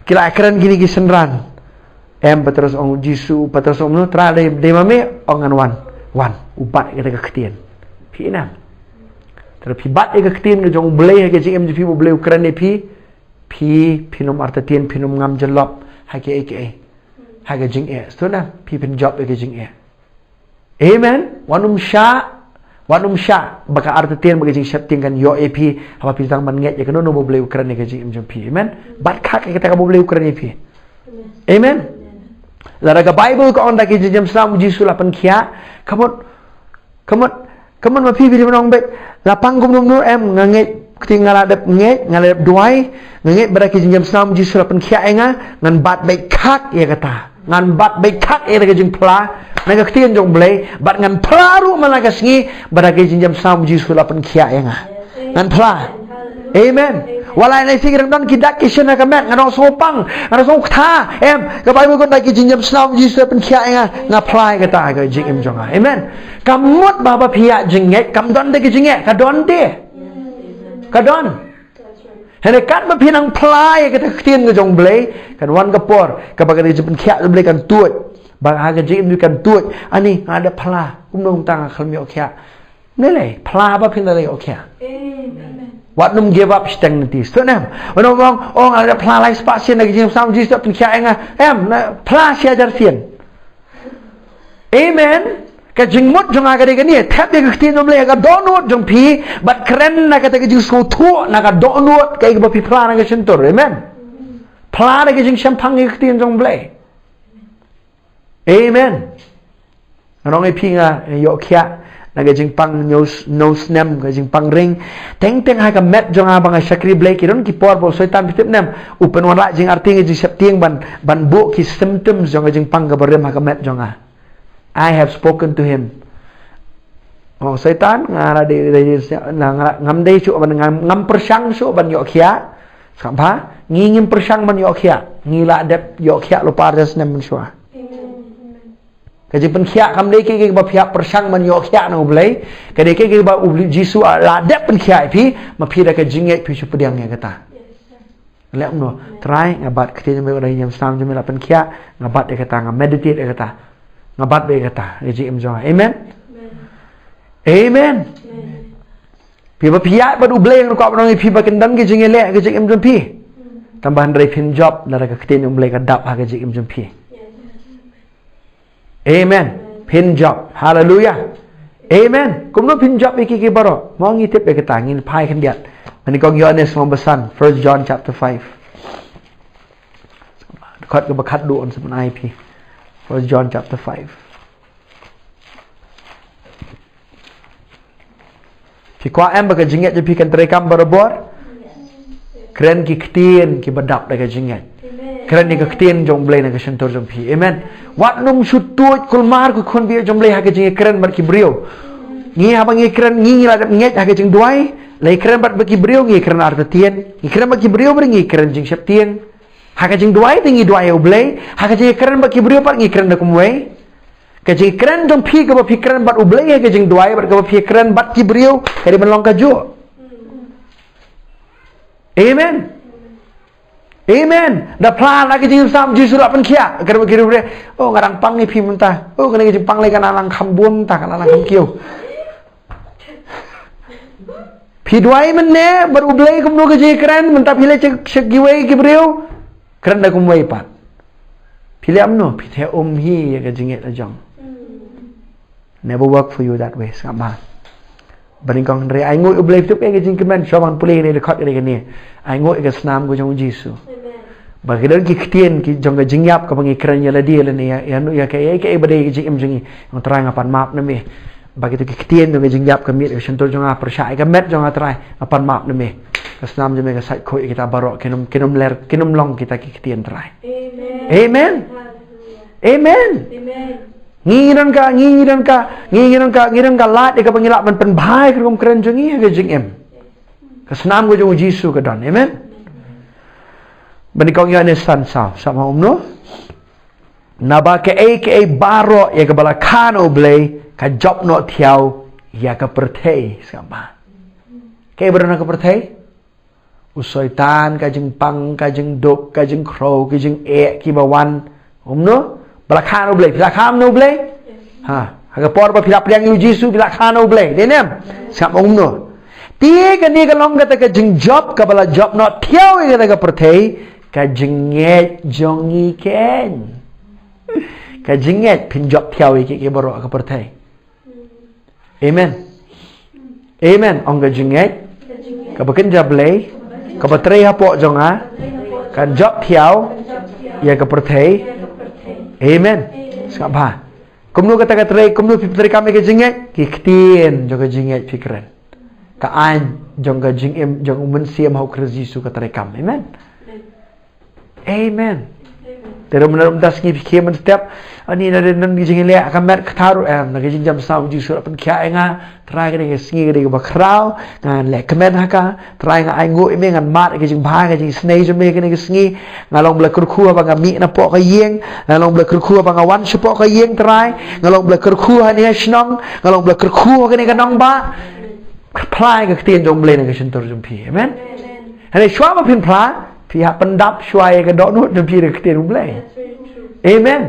Ki la kren kine ki synran. Em, Petros ong, Jisu, Petros ong, Trai, dei, dei ma me? Ong, ngan wan. Wan, u bat ïa kata ka ktien. Phi ïohi ne em? Te lada phi bat ïa ka ktien ka jong U Blei ha ka jingim jong phi, U Blei u kren ïa phi, phi, phin ym artatien, phin ym ngam jyllop ha kiei kiei. Ha ka jingeh. Sngewthuh ne em? Phi phin jop ïa ka jingeh. Amen. Wat nym shah, wat nym shah ba ka artatien bad ka jingsheptieng kan ïoh ïa phi haba phi sdang ban ngeit ïa kano kano ba U Blei u kren ïa ka jingim jong phi. Amen. Bat khak ïa kata kaba U Blei u kren ïa phi. Amen. Lada ka Baibl ka ong da ki jingïasam u Jisu la pynkhiah, ka mut, ka mut, ka mut ma phi, phi dei ban ong beit, la pang kumno kumno? Em, nga ngeit, kti, nga la dep ngeit, nga la dep duwai, nga ngeit ba da ki jingïasam u Jisu la pynkhiah ïa nga, ngan bat beit khak ïa kata. Ngan bat beit khak ïa ka jingphla na ka ktien jong U Blei, bad ngan phla ruh man la ka sngi ba da ka jingïasam u Jisu la pynkhiah ïa nga. Ngan phla. Amen. Wat la ïa ngi shu ïa don ki dak ki shin ha ka met, nga dang sngewpang, nga dang sngewkta. Em, ka Baibl ka ong da ka jingïasam u Jisu la pynkhiah ïa nga, nga phla ïa kata ha ka jingim jong nga. Amen. Ka mut ba haba phi ïaid jingngeit kam don de ka jingeh, ka don de. Ka don. Hynrei katba phi nang phla ïa kata ka ktien ka jong U Blei, kan wan ka por kaba kata ka jingpynkhiah jong U Blei kan tuid. Ba ha ka jingim jong phi kan tuid. Ani, nga la dep phla, kumno mynta nga khlem ïoh khiah? Balei? Phla ba phin da ïoh khiah. Amen. Wat nym give up shiteng lynti. Sngewthuh ne em? Wat nym ong, oh, nga la dep phla lai spah sien, da ka jingïasam u Jisu la pynkhiah ïa nga. Em, na phla shi hajar sien. Amen. Ka jingmut jong nga ka dei kane, thep ïa ka ktien jong U Blei ha ka dohnud jong phi, bad kren na kata ka jingsngewthuh na ka dohnud, kaei kaba phi phla na ka shyntur. Amen. Phla da ka jingshemphang ïa ka ktien jong U Blei. Amen. Nga ong ïa phi, nga ïoh khiah na ka jingpang hynñiew, hynñiew snem, ka jingpang ring. Teng teng ha ka met jong nga ba nga shakri Blei, ki don ki por ba u Soitan, phi tip ne em, u pynwanrah jingartatien, jingsheptieng ban, ban buh ki symptoms jong ka jingpang kaba rim ha ka met jong nga. I have spoken to him. Oh, Soitan, nga la dei, dei, dei, nga, nga, ngam dei shuh ban, ngam, ngam pyrshang shuh ban ïoh khiah. Sngap bha, ngi ngim pyrshang ban ïoh khiah, ngi la dep ïoh khiah lypa ar hajar snem mynshuwa. Amen. Ka jingpynkhiah kam dei kaei kaei ba phi hap pyrshang ban ïoh khiah na U Blei. Ka dei kaei kaei ba U Blei Jisu la dep pynkhiah ïa phi, ma phi da ka jingngeit phi shu pdiang ïa kata. Leh kumno, Trai, nga bat ka ktien jong me, ba da ka jingïasam jong me la pynkhiah, nga bat ïa kata, nga meditate ïa kata. Nga bat ïa kata ha ka jingim jong nga. Amen. Amen. Phi ba phi ïaid bad U Blei, nga kwah ban ong ïa phi ba kin don ka jingïaleh ha ka jingim jong phi. Tang ba hynrei phin jop lada ka ktien jong U Blei ka dap ha ka jingim jong phi. Amen. Phin jop. Haleluya. Amen. Kumno phin jop ïa kiei kiei baroh? Mo ngi tip ïa kata, ngin phai khyndiat. Mynnyngkong Ïoannis lynnong ba san, First John chapter five. Dkhot kaba khatduh yn sa pynai ïa phi. First John chapter five. Phi kwah em ba ka jingngeit jong phi kan treikam barabor? Kren ki ktien kiba dap da ka jingngeit. Kren ïa ka ktien jong U Blei na ka shyntur jong phi. Amen. Wat nym shu tuid kulmar, ko khun baieit jong U Blei, ha ka jingïakren bad ki briew. Ngi haba ngi kren, ngi, ngi la dep ngeit ha ka jingduwai, la ïakren bad, bad ki briew, ngi kren artatien. Ngi kren bad ki briew, bad ngi kren jingsheptieng. Ha ka jingduwai te ngi duwai ïa U Blei, ha ka jingïakren bad ki briew pat ngi kren da kumwei. Ka jingkren jong phi kaba phi kren bad U Blei ha ka jingduwai bad kaba phi kren bad ki briew, ka dei ban long kajuh. Amen. Amen. Da phla na ka jingsam Jisu la pynkhiah, kren bad ki briew. Oh, nga dang pang ïa phi mynta. Oh, kane ka jingpang lei ka la nang kham bun mynta, ka la nang kham kiew. Phi duwai mynne bad U Blei kumno ka jingkren, mynta phi leit sha, sha kiwei ki briew, kren da kumwei pat. Phi leh kumno? Phi theh um hi ïa ka jingngeit la jong. Never work for you that way, sngap bha. Ba nyngkong hynrei ai nguh ïa U Blei, phi tip ïa ka jingkmen, shuwa ban pule ïa kane ka dkhot ïa kane. Ai nguh ïa ka snam ka jong U Jisu. Ba ki don ki ktien ki jong ka jingïap kaba ngi kren ïa lade lane ïa, ïa, ïa kaei kaei ba dei ka jingim jong ngi. Ong Trai, nga pan map na me. Ba kito ki ktien jong ka jingïap ka miet ka shyntur jong nga, pyrshah ïa ka met jong nga Trai, nga pan map na me. Ka snam jong me ka sait khuid ïa kita baroh, kin ym, kin ym ler, kin ym long kita ki ktien Trai. Amen. Amen. Hallelujah. Amen. Amen. Ngi, ngi don ka, ngi, ngi don ka, ngi, ngi don ka, ngi don ka lad ïa kaba ngi lah ban pynbha ïa ka rukom kren jong ngi ha ka jingim. Ka snam ka jong U Jisu ka don. Amen. Ba nyngkong Ïoannis san saw, sngap bha kumno. Naba kaei kaei baroh ïa kaba la kha na U Blei ka jop noh thiaw ïa ka pyrthei, sngap bha. Kaei ba don ha ka pyrthei? U Soitan, ka jingpang, ka jingduk, ka jingkhrew, ka jingeh kiba wan. Kumno? Ba la kha na U Blei, phi la kha na U Blei? Ha, ha ka por ba phi la pdiang ïa U Jisu phi la kha na U Blei. Dei ne em? Sngap kumno. Te kane ka long kata ka jingjop kaba la jop noh thiaw ïa kata ka pyrthei, ka jingngeit jong ngi keiñ. Ka jingngeit phin jop thiaw ïa kiei kiei baroh ha ka pyrthei. Amen. Amen. Ong ka jingngeit kaba kynja Blei kaba trei hapoh jong nga kan jop thiaw ïa ka pyrthei. Amen. Sngap bha. Kumno kata ka trei, kumno phi treikam ïa ka jingngeit? Ki ktien jong ka jingngeit phi kren. Ka aiñ jong ka jingim jong U Mynsiem ha U Khrist Jisu ka treikam. Amen. Amen. Te ruh mynta, mynta sngi phi khie mynstep, ani na dei nan ki jingïaleh ka met ka thaw ruh em, na ka jingjam snam U Jisu la pynkhiah ïa nga. Trai, kane ka sngi ka dei kaba khraw, ngan leh kmen ha ka. Trai, nga ai nguh ïa me, ngan mad ïa ka jingbha ka jingisynei jong me kane ka sngi. Nga long ba la kyrkhu haba nga mih napoh ka ïing, nga long ba la kyrkhu haba nga wan shapoh ka ïing Trai, nga long ba la kyrkhu ha kane ka shnong, nga long ba la kyrkhu ha kane ka nongbah. Phla ïa ka ktien jong U Blei na ka shyntur jong phi. Amen. Hynrei shuwa ba phin phla, phi hap pyndap shuwa ïa ka dohnud jong phi da ka ktien U Blei. Amen.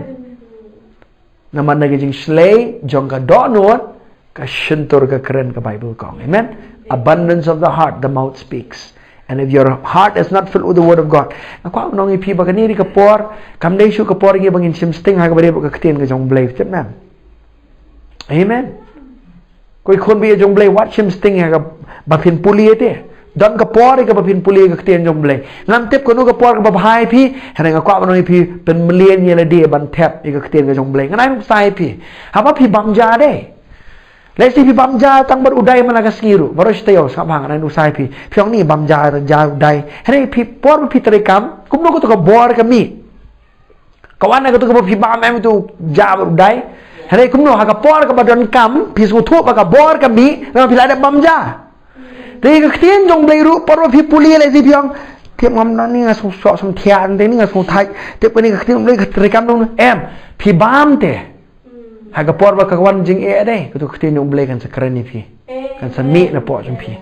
Namar na ka jingshlei jong ka dohnud ka shyntur ka kren, ka Baibl ka ong. Amen. Abundance of the heart, the mouth speaks. And if your heart is not filled with the word of God, nga kwah ban ong ïa phi ba kane dei ka por, kam dei shuh ka por ïa ngi ba ngin shim sting ha kaba ïadei bad ka ktien ka jong U Blei, tip ne em? Amen. Ko khun baieit jong U Blei, wat shim sting ha kaba phin pule te. Don ka por ïa kaba phin pule ka ktien jong U Blei. Ngam tip kano ka por kaba bha ïa phi, hynrei nga kwah ban ong ïa phi, pynmlien ïa lade ban thep ïa ka ktien ka jong U Blei. Ngan ai nuksa ïa phi. Haba phi bam ja de, lehse phi bam ja tang bad u dai man la ka sngi ruh, baroh shi taïew, sngap bha, ngan ai nuksa ïa phi. Phi ong ni bam ja, ja u dai. Hynrei phi, por ba phi treikam, kumno kato ka bor ka mih? Ka wan na kato kaba phi bam em, to ja bad u dai. Hynrei kumno ha ka por kaba donkam phi sngewthuh ba ka bor ka mih, namar phi la dep bam ja. Te ka ktien jong U Blei ruh, por ba phi pule, lehse phi ong, Tip ngam na ni nga sngewsuk sngewthiah te ni nga sngewthait. Tip kane ka ktien Blei ka treikam nong em. Phi bam te. Ha ka por ba ka wan jingeh dei. Katu ka ktien jong Blei kan sa kren ïa phi. Kan sa mih na pok jong phi.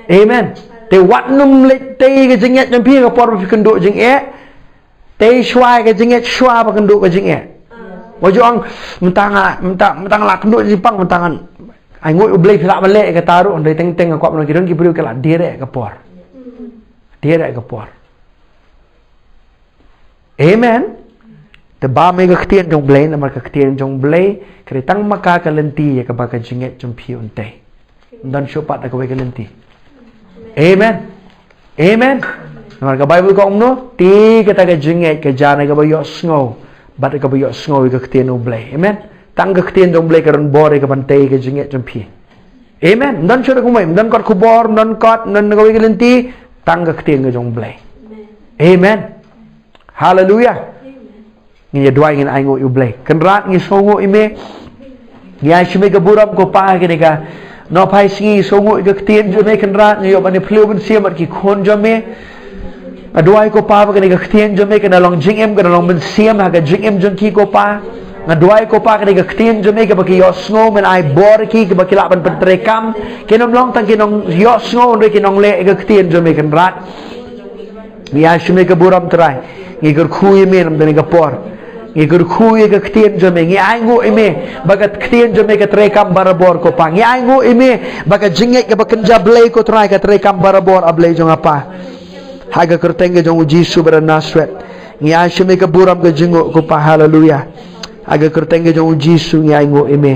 Amen. Te wat nym leit tei ka jingeh jong phi ha ka por ba phi kynduh jingeh. Tei shuwa ka jingeh shuwa ba kynduh ka jingeh. Wa jong mynta nga mynta mynta nga la kynduh jingpang mynta ngan. Ai nguh U Blei phi lah ban leh kata ruh hynrei teng teng nga kwah ban ki don ki briew ki la direct ka por. Direct ka por. Amen. Te bam ïa ka ktien jong Blei namar ka ktien jong Blei ka dei tang ma ka ka lynti ïa kaba ka jingeh jong phi un tei. Ym don shuh pat da kawei ka lynti. Amen. Amen. Namar ka Baibl ka ong no, te kata ka jingeh ka jan ïa kaba ïohsngew bad ïa kaba ïohsngew ïa ka ktien U Blei. Amen. Tang ka ktien jong Blei ka don bor ïa kaban tei ka jingeh jong phi. Amen. Ym don shuh da kumwei, ym don kot khubor, ym don kot, ym don kawei ka lynti, tang ka ktien ka jong Blei. Amen. Haleluya. Ngin ïa duwai ngin ai nguh ïa U Blei. Kynrad ngi sngewnguh ïa me. Ngi ai sha me ka burom ko Pa kane ka. Nohphai sngi sngewnguh ïa ka ktien jong me Kynrad ngi ïoh ban ïa phylliew mynsiem bad ki khun jong me. Nga duwai ko Pa ba kane ka ktien jong me kan long jingim kan long mynsiem ha ka jingim jong ki ko Pa. Nga duwai ko Pa kane ka ktien jong me kaba ki ïohsngew men ai bor ki kaba ki lah ban pyntreikam. Kin ym long tang ki nong ïohsngew hynrei ki nong leh ïa ka ktien jong me Kynrad. Ngi ai sha me ka burom Trai. Ngi kyrkhu ïa me namar kane ka por. Ngi kyrkhu ïa ka ktien jong me. Ngi ai nguh ïa me ba ka ktien jong me ka treikam barabor ko Pa. Ngi ai nguh ïa me ba ka jingngeit kaba kynja Blei ko Trai ka treikam barabor A Blei jong nga Pa. Ha ka kyrteng ka jong U Jisu ba na Nasareth. Ngi ai sha me ka burom ka jingnguh ko Pa. Haleluya. Ha ka kyrteng ka jong U Jisu ngi ai nguh ïa me.